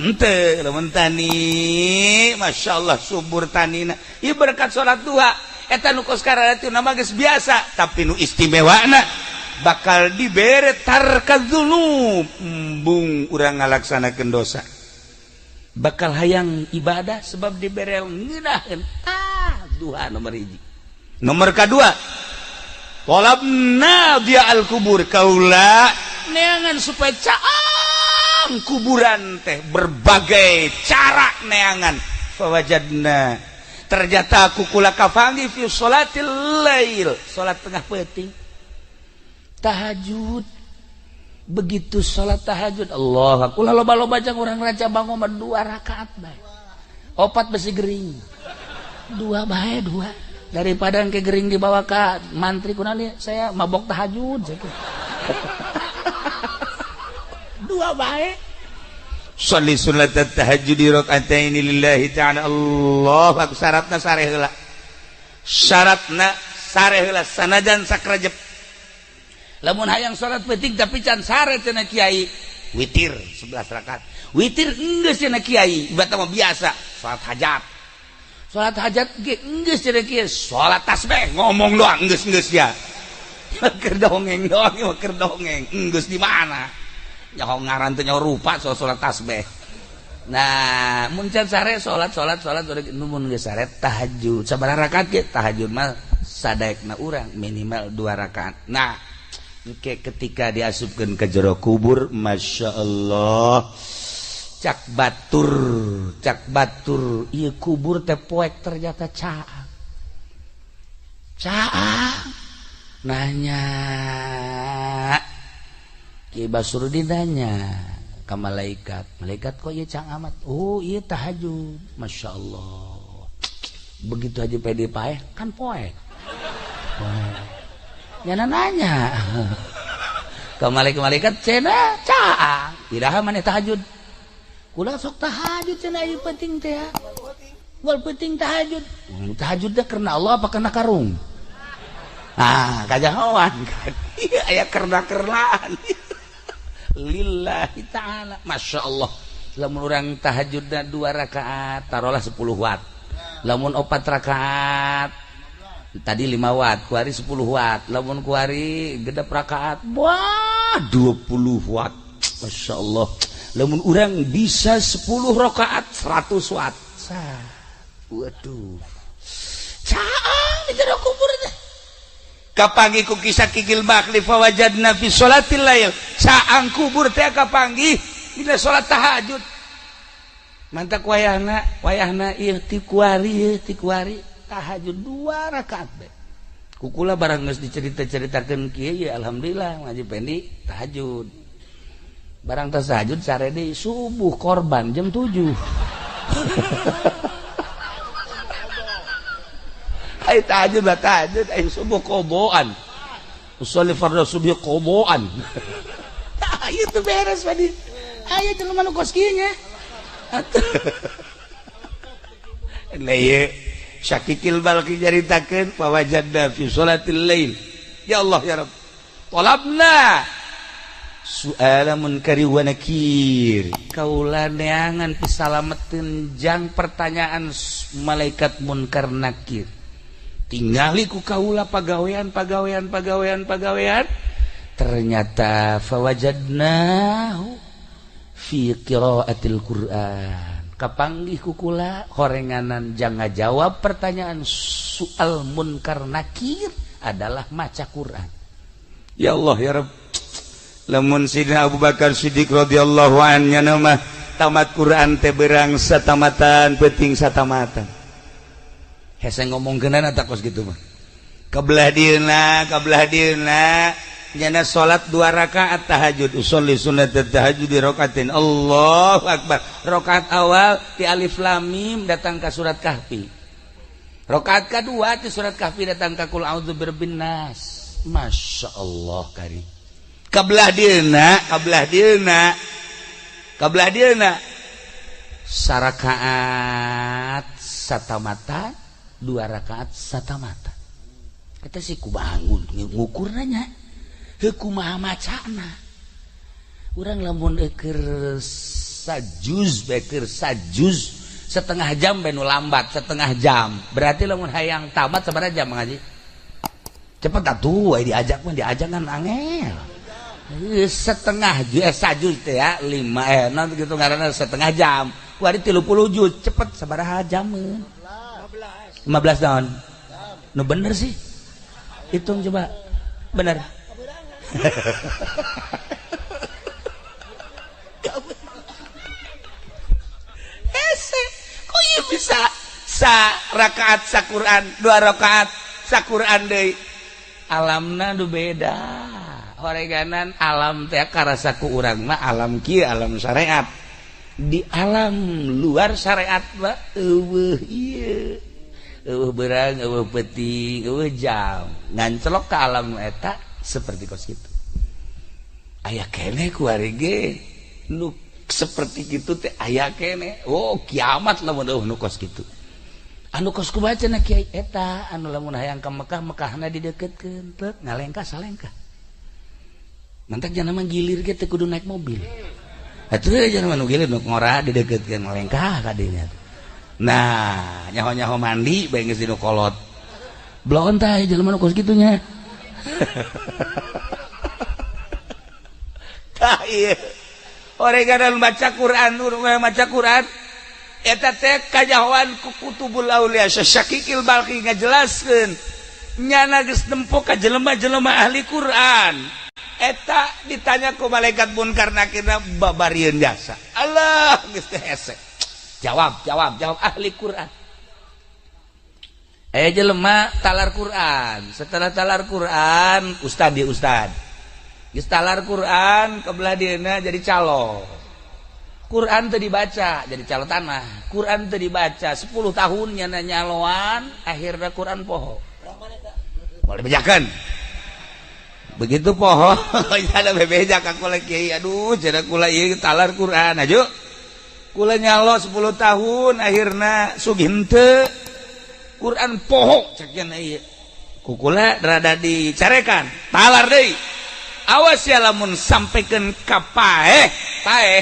Henteu, lamun tani, masyaallah subur tanina. Ieu berkat salat duha. Eta nu kos kararatu nama geus biasa, tapi nu istimewana bakal dibere tarkadzunub, embung urang ngalaksanakeun dosa. Bakal hayang ibadah sebab dibere ngeunaheun. Ah, duha nomor 1. Nomor kedua, talabna dia al-kubur kaula neangan supaya caang kuburan teh berbagai cara neangan. Fawajadna ternyata aku kula kafangi fi sholatil lail, salat tengah peuting tahajud. Begitu salat tahajud Allah kula loba-loba jang urang raja bangun mah 2 rakaat bae, 4 besi gering, 2 bae 2 daripada engke gering dibawa ka mantri kunaon saya mabok tahajud 2 bae. Sholli sunat tahajud raka'ataini lillahi ta'ala. Allah aku syaratna sare heula, syaratna sare heula sanajan sakrajep. Lamun hayang salat peuting tapi can sare cenah kiai, witir 11 rakaat. Witir enggeus cenah kiai, ibadah mah biasa salat hajat. Salat hajat ge enggeus cenah kiai, salat tasbih ngomong doang enggeus-enggeus ya. Keur dongeng doang, keur dongeng. Enggeus di mana? Nyaho ngaran teh nyaho rupa soal salat tasbih. Nah, mun can sare salat salat salat mun geus sare tahajud. Sabaraha rakaat ge? Tahajud mah sadaekna urang minimal 2 rakaat. Nah, engke ketika diasupkeun ke jero kubur, masya Allah, cak batur ieu kubur teh poek ternyata caang. Caang nanya Ki Basrudin nanya ka malaikat, malaikat kok ieu caang amat? Oh, ieu tahajud. Masya Allah. Begitu aja pede paeh kan poek. Nyana nanya. Ka malaikat cenah caang. Iraha maneh tahajud? Kula sok tahajud cenah ieu penting teh. Wal penting tahajud. Tahajud teh karena Allah apa karena karung? Ah, kajahoan kan. Ieu aya kerna-kernaan. Lillahi ta'ala. Masya Allah. Lamun urang tahajudna 2 rakaat, taruhlah 10 watt. Lamun 4 rakaat tadi 5 watt, kuari 10 watt. Lamun kuari gedap rakaat, wah 20 watt. Masya Allah. Lamun urang bisa 10 rakaat 100 watt. Waduh. Caang di jero kubur teh. Kapanggih ku kisah kikil bakli fawajadna fi sholatil lail. Caang kubur teh kapanggih dina salat tahajud. Mantak wayahna, wayahna ieu ti kuari, ti kuari tahajud 2 rakaat bae. Kukula barang geus dicerita-ceritakeun kieu ya alhamdulillah ngaji pendi tahajud. Barang tahajud sare deui subuh korban jam 7. Ai tahajud lah tahajud ai subuh koboan. Usolli fardhu subuh koboan. Tah ieu teh beres padi. Aya jelema nu kos kieu nya. Lah ieu Syakikil Balki nyaritakeun fawajadna fi sholatil lail. Ya Allah ya Rabb. Talabna su'ala munkari wa nakir. Kaula neangan pisalameteun jang pertanyaan malaikat munkar nakir. Tingali ku kaula pagawean pagawean pagawean pagawean ternyata fawajadnahu fi qiraatil Qur'an. Kapanggih ku kula horenganan jang ngajawab pertanyaan soal munkar nakir adalah maca Qur'an. Ya Allah ya Rabb. Lamun Sidina Abu Bakar Siddiq radhiyallahu anhu nya mah tamat Qur'an teh berang satamatan peuting satamatan. Hese ngomongkeunana tak kos kitu mah. Kabelah dieuna, kabelah dieuna nyana salat 2 rakaat tahajud, usolli sunnat tahajud di rakaatin. Allahu akbar. Rakaat awal ti alif lam mim datang ka surat Kahfi. Rakaat kadua ti surat Kahfi datang ka qul a'udzu birabbin nas. Masya Allah kari. Kabelah dieuna, kabelah dieuna. Kabelah dieuna sarakaat satamata, 2 rakaat satamata. Kita sih ku bangun ngukur nanya. Heuh kumaha macana. Urang lamun keur sajuz bae keur sajuz setengah jam bae nu lambat setengah jam. Berarti lamun hayang tamat sabaraha jam ngaji? Cepet atuh aya diajak mah diajak kan angel. Setengah sajuz teh ya 5 non gitu ngaranna setengah jam. Kuari 30 juz cepet sabaraha jameun? 15 tahun. Nu bener sih. Hitung coba. Bener. Hese, kok ieu bisa sa rakaat sa Quran, 2 rakaat sa Quran deui. Alamna nu beda. Horeganan alam teh karasa ku urang mah alam kieu alam syariat. Di alam luar syariat mah eueuh ieu. Eueuh beurang, eueuh peuting, eueuh jam. Ngancelok ka alam eta seperti kos kitu. Aya keneh ku ari ge nu seperti kitu teh aya keneh. Oh, kiamat lamun eueuh nu kos kitu. Anu kos kumaha cenah kiai eta anu lamun hayang ka Mekah, Mekahna dideukeutkeun teu ngalengkah salengkah. Mantak jangan mah gilir ge teu kudu naik mobil. Atuh jangan mah nu gilir nu ngora dideukeutkeun ngalengkah ka dinya. Nah, nyaho-nyaho mandi bae geus dinu kolot. Bloon tah jelema nu kos kitu nya. Tah ieu. Oreganan baca Quran, maca Quran eta teh kajahoan ku kutubul aulia Syakikil Balki ngajelaskeun nyana geus nempo ka jelema-jelema ahli Quran. Eta ditanya ku malaikat munkar nakirna babarieun jasa. Allah geus teh hese. Jawab, jawab, jawab ahli Quran. Jelema talar Quran. Setelah talar Quran, ustad dia ustad. Geus talar Quran kebelah dieuna jadi calo. Quran teu dibaca jadi calo tanah. Quran teu dibaca 10 tahun nyana nyaloan, akhirna Quran poho. Moal dibejakeun. Begitu poho ada bebeja ka kula kiai, aduh cenah kula ieu talar Quran aju. Kula nyalo 10 tahun akhirna sugih henteu. Quran poho cek cenah ieu. Ku kula rada dicarekan, talar deui. Awas ya lamun sampaikan ka paeh, paeh.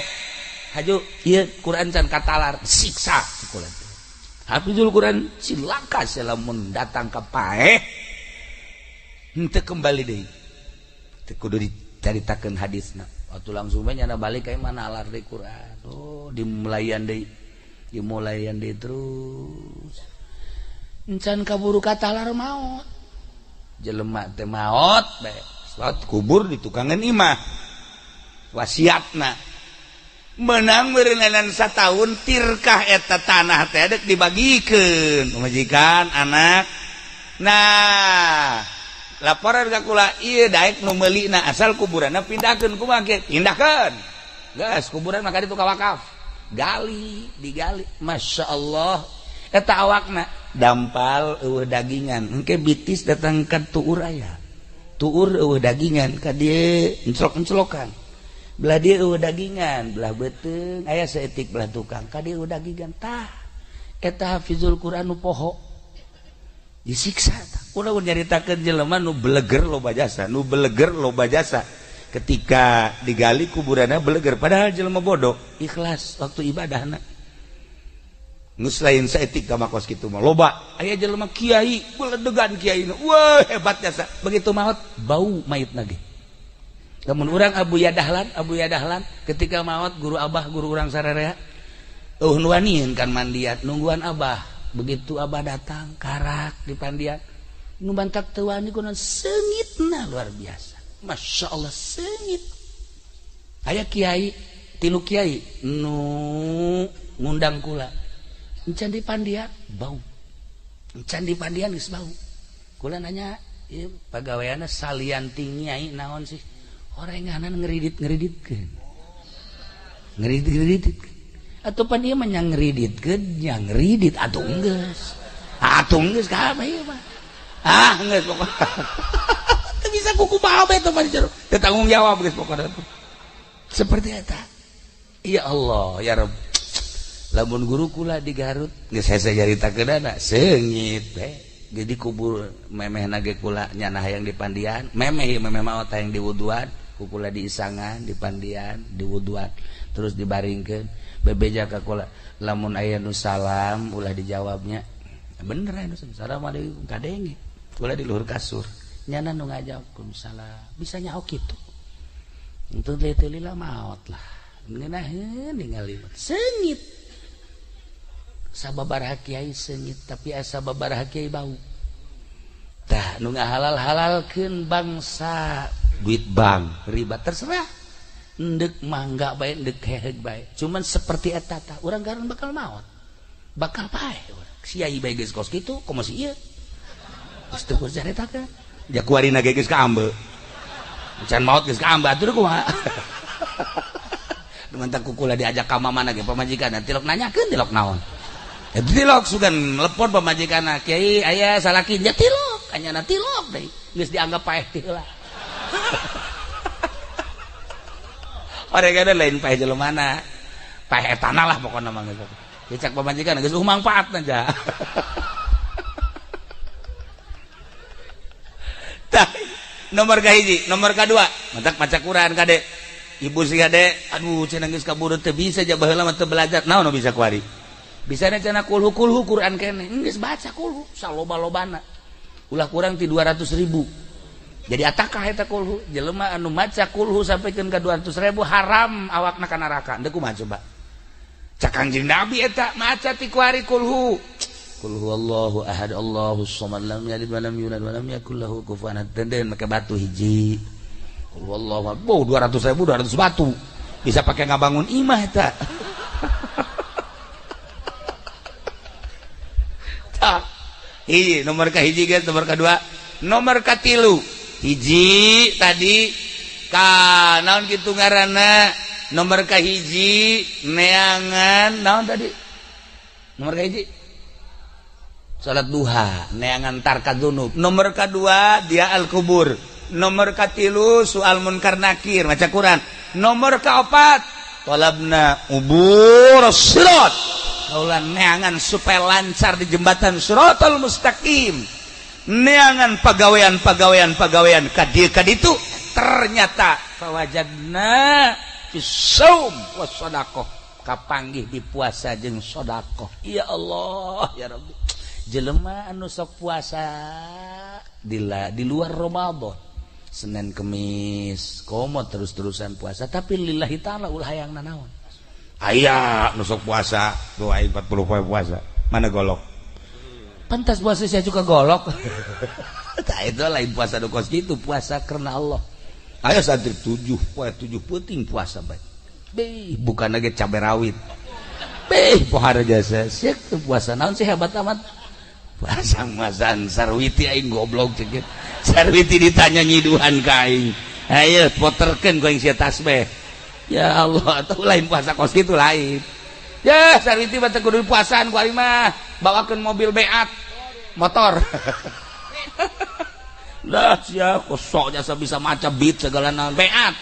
Haju ieu Quran can katalar, siksa kula. Hafizul Quran cilaka lamun datang ka paeh. Henteu kembali deui. Teu kudu dicaritakeun hadisna. Waktu langsung bae nyana balik ka mana alar deui Quran. Oh, dimulayan deui. Dimulayan deui terus. Encan kaburu katalar maot. Jelema teh maot bae. Salat kubur di tukangan imah. Wasiatna. Menang meureunana satahun tirkah eta tanah teh dek dibagikeun pamajikan anak. Nah, laporan ka kula ieu daek nu meulina asal kuburanna pindahkeun kumaha kieu? Pindahkeun. Geus kuburan mah ka ditu ka wakaf. Gali, digali. Masya Allah. Eta awakna dampal eueuh dagingan. Engke bitis datang ka tuur aya. Tuur eueuh dagingan ka dieu enclok-enclokan. Belah dieu eueuh dagingan, belah beuteung aya saeutik belah tukang ka dieu eueuh dagingan. Tah eta hafizul Quran nu poho. Disiksa tah. Ulah nyaritakeun jelema nu beleger loba jasa, nu beleger loba jasa. Ketika digali kuburanna beleger padahal jelema bodoh, ikhlas waktu ibadahna. Geus lain saeutik ka makos kitu mah loba. Aya jelema kiai, beledegan kiai. Wah, hebat jasa. Begitu maot bau mayitna ge. Lamun urang Abu Yadahlan ketika maot guru abah guru urang sararea eueuh nu wanian kan mandiat nungguan abah. Begitu abah datang karak di pandian nu bantak teu wani kunaon seungitna luar biasa. Masya Allah seungit. Aya kiai tilu kiai nu ngundang kula. Encan di pandian bau. Encan di pandian geus bau. Kula nanya ieu pagaweanna salian ti nyai naon sih? Orenganan ngeridit-ngeriditkeun. Ngeridit-ngeriditkeun. Atuh pan ieu mah nya ngeriditkeun, nya ngeridit atuh geus. Atuh geus kabeh ieu mah. Ah geus pokona. Teu bisa kuku bae teh mah jero. Teu tanggung jawab geus pokona. Seperti eta. Ya Allah, ya Rabb. Lamun guru kula di Garut geus hese nyaritakeunana seungit teh. Jadi kubur memehna ge kula nyana hayang di pandian, memeh memeh maot hayang diwuduan, ku kula diisangan di pandian, diwuduan, terus dibaringkeun. Bebeja ka kula, lamun aya nu salam ulah dijawabnya. Bener aya nu assalamualaikum kadenge. Kula di luhur kasur. Nyana nu ngajawab salam, bisa nyaho kitu. Entu teh lila maot lah. Ngeunaheun ningali seungit. Sababaraha kiai seungit tapi asa sababaraha kiai bau. Tah nu ngahalal-halalkeun bangsa duit bank riba terserah. Endek mangga bae endek heheug bae. Cuman seperti eta tah urang garan bakal maot. Bakal paeh urang. Kiai bae geus kos kitu komo si ieu. Geus teu kudu caritakeun. Ja kuarina ge geus kaambe. Can maot geus kaambe atuh kumaha. Dumantak kukula diajak ka mamana ge pamajikan tilok nanyakeun tilok naon. Tilok sugan lepon pamajikan kiai aya salaki nya tilok anyana tilok deui geus dianggap paeh teh heula. Oregana lain paeh jelemana paeh etana lah pokona mah geus. Dicak pamajikan geus mangfaatna ja. Tah nomor kahiji, nomor kadua mantak maca Quran kade. Ibu sih kade aduh cenah geus kaburu teu bisa ja baheula mah teu belajar naon nu bisa kuari. Bisa cenah kulhu kulhu Quran kene geus baca kulhu saloba-lobana ulah kurang ti 200.000 jadi atakah eta kulhu jelema anu maca kulhu sampikeun ka 200.000 haram awakna ka neraka deuk kumaha coba cak Kangjeng Nabi eta maca ti kuari kulhu qul huwallahu ahad Allahus samad lam yalid walam yulad walam yakul lahu kufuwan ahad denden make batu hiji qul huwallahu ahad 200.000 200 batu bisa pake ngabangun imah eta. Hiji nomor ka hiji guys, nomor kedua, nomor katilu hiji tadi ka naon kitu ngaranna nomor ka hiji neangan naon tadi nomor ka hiji Salat duha neangan tarka dzunub. Nomor kedua dia al-kubur. Nomor katilu soal munkar nakir maca Quran. Nomor keempat talabna ubur sirat. Kaula neangan supaya lancar di jembatan siratal mustaqim. Neangan pagawean-pagawean ka dieu ka ditu ternyata fawajadna fi shaum was sadaqah. Kapanggih di puasa jeung sedekah. Ya Allah ya Rabbi. Jelema anu sok puasa di luar Ramadan, Senin Kemis komo terus-terusan puasa tapi lillahi ta'ala ulah hayang nanaon. Aya nu sok puasa, tuh aing 40 poe puasa. Mana golok? Pantas puasa saya juga golok. Tah itu lain puasa nu kos kitu, puasa karena Allah. Aya santri 7 poe 7 peuting puasa bae. Beh, bukan lagi cabai rawit. Beh, pohara jasa. Siak tuh puasa naon sih hebat amat. Puasa masan Sarwiti aing goblok cek. Sarwiti ditanya nyiduhan ka aing. Ayo poterkeun ku aing sia tasbih. Ya Allah, atau lain puasa kos kitu lain. Ya, Sarwiti mah teu kudu puasaan ku aing mah. Bawakeun mobil beat motor. Lah sia kosok jasa bisa maca beat segala naon beat.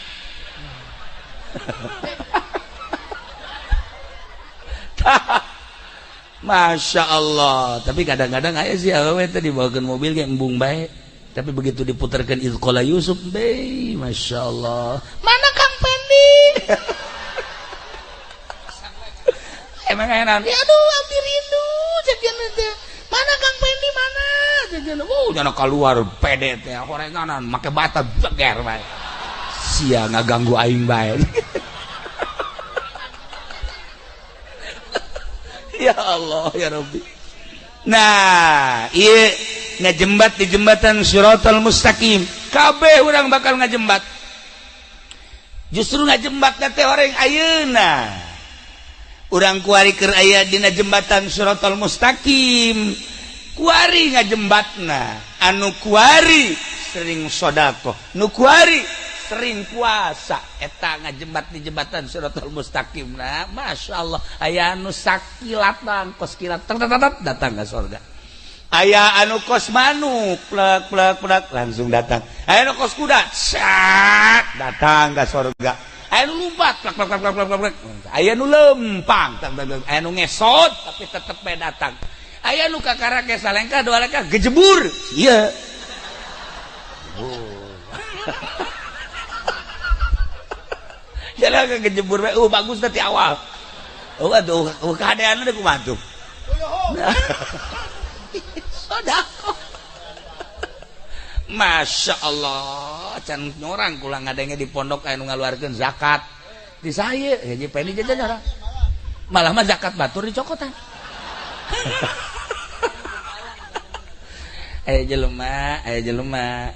Masya Allah. Tapi kadang-kadang aya sih awewe teh dibawakeun mobil ge embung bae. Tapi begitu diputarkeun Izqala Yusuf, be, Masya Allah. Mana Kang Pendi? Emang aya naon? Ya aduh, abdi rindu cek teh. Mana Kang Pendi mana? Cek oh, jana keluar pede teh horenganan make bata jeger bae. Sia ngaganggu aing bae. Ya Allah ya Rabbi. Nah, ieu ngajembat di jembatan Siratal Mustaqim. Kabeh urang bakal ngajembat. Justru ngajembat teh orang ayeuna. Urang kuari keur aya dina jembatan Siratal Mustaqim. Kuari ngajembatna, anu kuari sering sedekah, nu kuari sering puasa eta ngajembat di jembatan Siratal Mustaqim. Nah, Masya Allah aya anu sakilatan kos kilat datang ke surga. Aya anu kos manuk plek plek plek langsung datang. Aya anu kos kuda sak datang ke surga. Aya anu lumpat plek plek plek plek plek. Aya anu lempang, aya anu ngesot tapi tetep bae datang. Aya anu kakara ge salengkah dua lengkah gejebur. Ieu. Oh. Jalan kejebur bae, bagus tadi awal. Oh aduh, keadaanna teh kumaha tuh? Sedekah. Masya Allah, can nyorang kula ngadenge di pondok aya nu ngaluarkeun zakat. Di saya, ya Pendi jajan nyorang. Malah mah zakat batur dicokotan. Aya jelema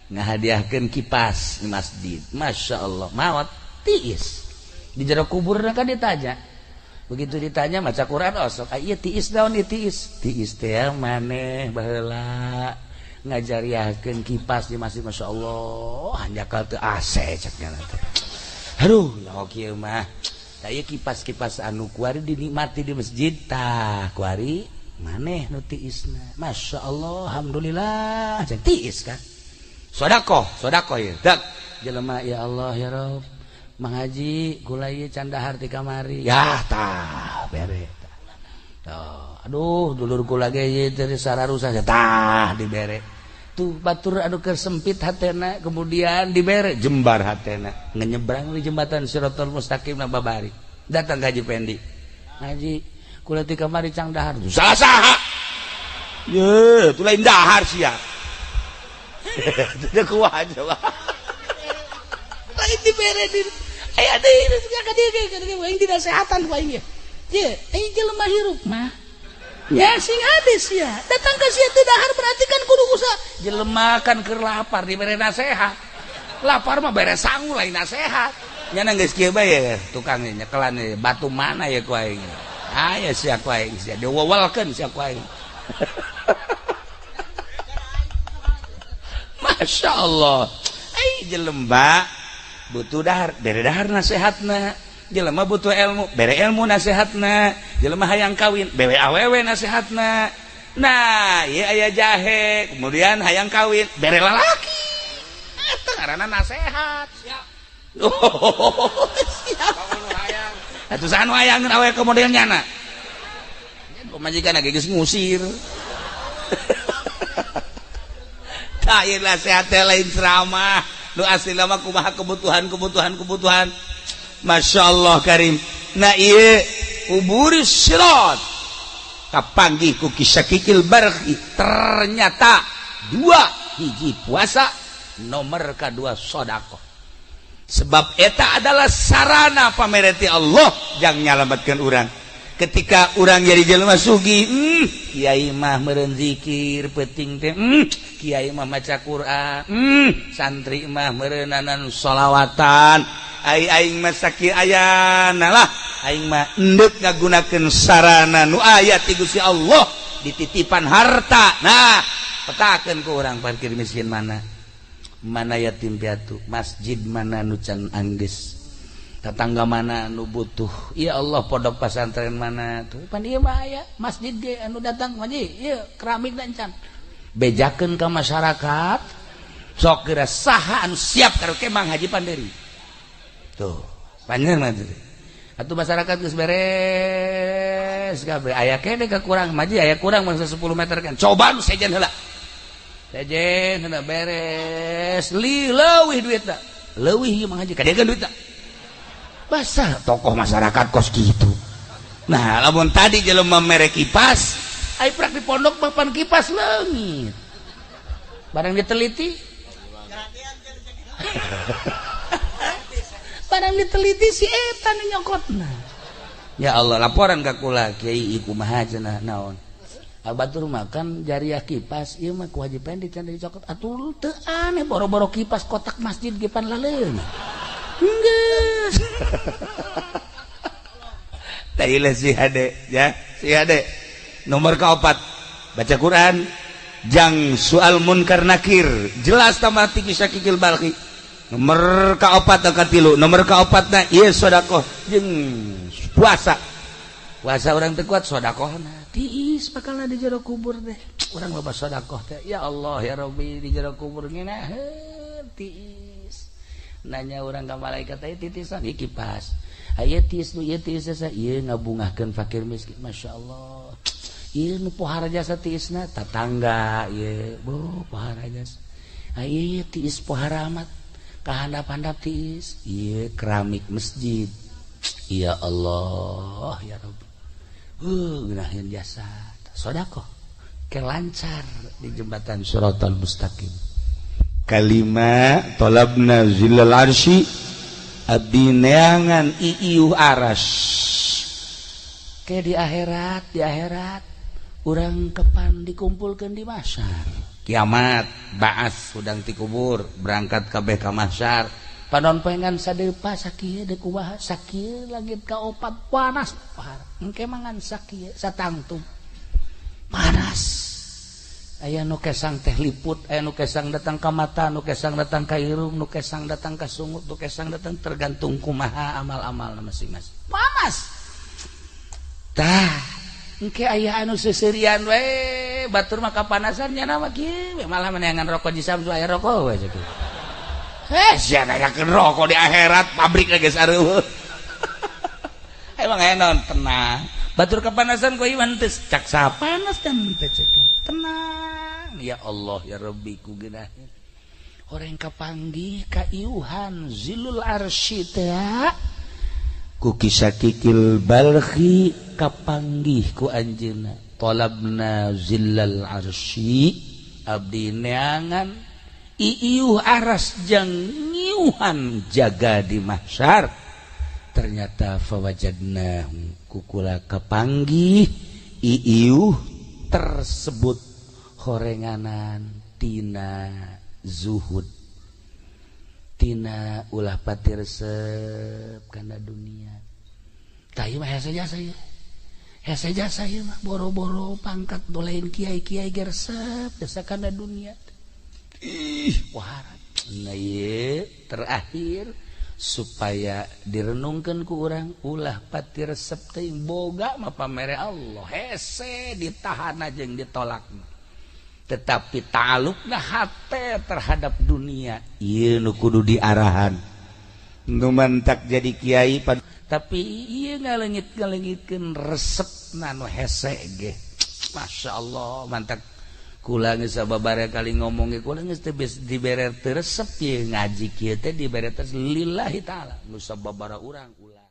ngahadiahkeun kipas di masjid. Masya Allah, maot tiis. Di jero kubur kan ditanya. Begitu ditanya maca Quran osok, ah ieu tiis naon ieu tiis? Tiis teh maneh baheula ngajariahkeun kipas di masjid. Masya Allah, hanjakal teu AC ceknya teh. Aduh, nyaho kieu mah. Tah ieu kipas-kipas anu kuari dinikmati di masjid tah kuari maneh nu tiisna. Masya Allah, alhamdulillah cek tiis kan. Sedekah, sedekah ieu. Dak jelema ya Allah ya Rabb. Mang Haji kula ieu can dahar ti kamari. Ya tah bere tah. Tuh, aduh dulur kula ge ieu teh sararusa tah dibere. Tuh batur anu keur sempit hatena kemudian dibere jembar hatena. Ngenyebrang di jembatan Siratal Mustaqim na babari. Datang ka Haji Pendi. Haji kula ti kamari cang dahar. Salah saha? Ye, tu lain dahar sia. Teu kuat coba. Lain dibere di aya deui ka dieu aing dinasehatan ku aing ye. Ye, aing jelema hirup mah. Ya sing hade sia. Datang ka sia teu dahar berarti kan kudu usaha. Jelema kan keur lapar dibere nasehat. Lapar mah bere sangu lain nasehat. Nya geus kieu bae tukang nyekelan batu mana ya ku aing. Aya sia ku aing sia diwewelkeun sia ku aing. Masya Allah. Ai jelema butuh dahar, bere dahar nasehatna. Jelema butuh ilmu, bere ilmu nasehatna. Jelema hayang kawin, bere awewe nasehatna. Nah, ieu aya jahe, kemudian hayang kawin, bere lalaki. Eta ngaranna nasehat. Siap. Oh, siap. Atuh saha nu hayangeun awewe ke model nyana? Pamajikan lagi geus ngusir. Tah ieu nasihat teh lain ceramah. Nu asli mah kumaha kebutuhan. Masya Allah karim. Nah ieu uburis sirat kapanggih ku kisakikil barhi. Ternyata dua hiji puasa, nomor kedua sodakoh. Sebab eta adalah sarana pamereti Allah jang nyalamatkeun urang. Ketika urang jadi jelema sugih, kiai mah meureun zikir peuting teh, kiai mah maca Quran, santri mah meureunanan sholawatan. Ai aing mah sakieu ayana lah, aing mah endek ngagunakeun sarana nu aya ti Gusti Allah dititipan harta. Nah, petakeun ku urang parkir miskin mana? Mana yatim piatu, masjid mana nu can anggeus, tetangga mana nu butuh. Ya Allah, pondok pesantren mana tuh pan ieu mah aya masjid ge anu datang haji ieu keramik dan can bejakeun ka masyarakat. Sok geura saha anu siap karaoke Mang Haji Panderi tuh panjang mah atuh masyarakat geus beres kabeh aya kene kakurang maji aya kurang mangsa 10 meter kan coba nu sejen heula sejen heula beres li leuwih duitna leuwih ieu Mang Haji kadegan duitna. Basah tokoh masyarakat kos gitu. Nah, lamun tadi jelema mere kipas, ai prak di pondok mah pan kipas leungit. Barang diteliti. Barang diteliti si eta nu nyokotna. Ya Allah, laporan ka kula kiai kumaha cenah naon. Batur makan jariah kipas, ieu mah kewajiban dican dicokot. Atuh teu aneh boro-boro kipas kotak masjid ge pan laleung. Enggeus. Tailah si hade ya, si hade. Nomor keempat, baca Quran, jang soal munkar nakir, jelas tambah tinggi sakikil balki. Nomor keempat katilu, nomor keempatna ieu sedekah jeung puasa. Puasa urang teu kuat sedekahna. Tiis bakalna di jero kubur teh. Urang loba sedekah teh. Ya Allah ya Rabbi di jero kubur ngeunaheun tiis. Nanya orang ka malaikat teh titisan ieu kipas. Aya tiis nu ieu tiis jasa ieu ngabungahkeun fakir miskin. Masyaallah. Ieu nu pohara jasa tiisna tatangga ieu. Boh pohara jasa. Aya ieu tiis pohara amat. Kahandap-handap tiis. Ieu keramik masjid. Ya Allah ya Rabbi. Ngeunaheun jasa. Sedekah ke lancar di jembatan Shiratal Mustaqim. Kalima talabna zillal arsy abdi neangan iiuh aras. Ke di akhirat urang kepan dikumpulkeun di mahsyar. Kiamat baas hudang ti kubur berangkat kabeh ka mahsyar. Panon poe ngan sadeupa sakieu deuk kumaha sakieu langit ka opat panas pahar. Engke mangan sakieu satangtung. Panas. Aya nu kesang teh liput, aya nu kesang datang ka mata, nu kesang datang ka irung, nu kesang datang ka sungut, nu kesang datang tergantung kumaha amal-amal masing-masing. Panas. Tah, engke aya anu seuseurian we, batur mah kapanasan nya mah kieu, malah meneangan rokok di Samsu aya rokok we kitu. Heh, sia nanyakeun rokok di akhirat pabrik geus areueuh. Emang aya naon tenang. Batur kapanasan ku ieu teu cak panas kan teu cek. Tenang ya Allah ya Rabbi ku geunah. Horeng kapanggih ka iuhan zilul arsy teh ku kisakikil balkhi kapanggih ku anjeunna talabna zillal arsy abdi neangan iiuh aras jang ngiuhan jaga di mahsyar. Ternyata fawajadna kukula kapanggih iiuh tersebut horenganan tina zuhud tina ulah pati resep kana dunia. Tah ieu mah hese jasa ieu. Hese jasa ieu mah boro-boro pangkat dolain kiai-kiai ge resep jasa kana dunia. Ih, wah. Nah ieu terakhir Supaya direnungkan ku urang ulah pati resep teuing boga mah pamere Allah hese ditahan jeung ditolak, tetapi ta'alluqna hate terhadap dunia ieu nu kudu diarahan. Nu mantak jadi kiai, tapi ieu ngalengit-ngalengitkeun resepna nu hese ge. Masya Allah, mantak kula geus sababaraha kali ngomong ge, kula geus teu dibere teu resep ieu ngaji kieu teh, dibere teh lillahi taala. Nu sababaraha urang ulah.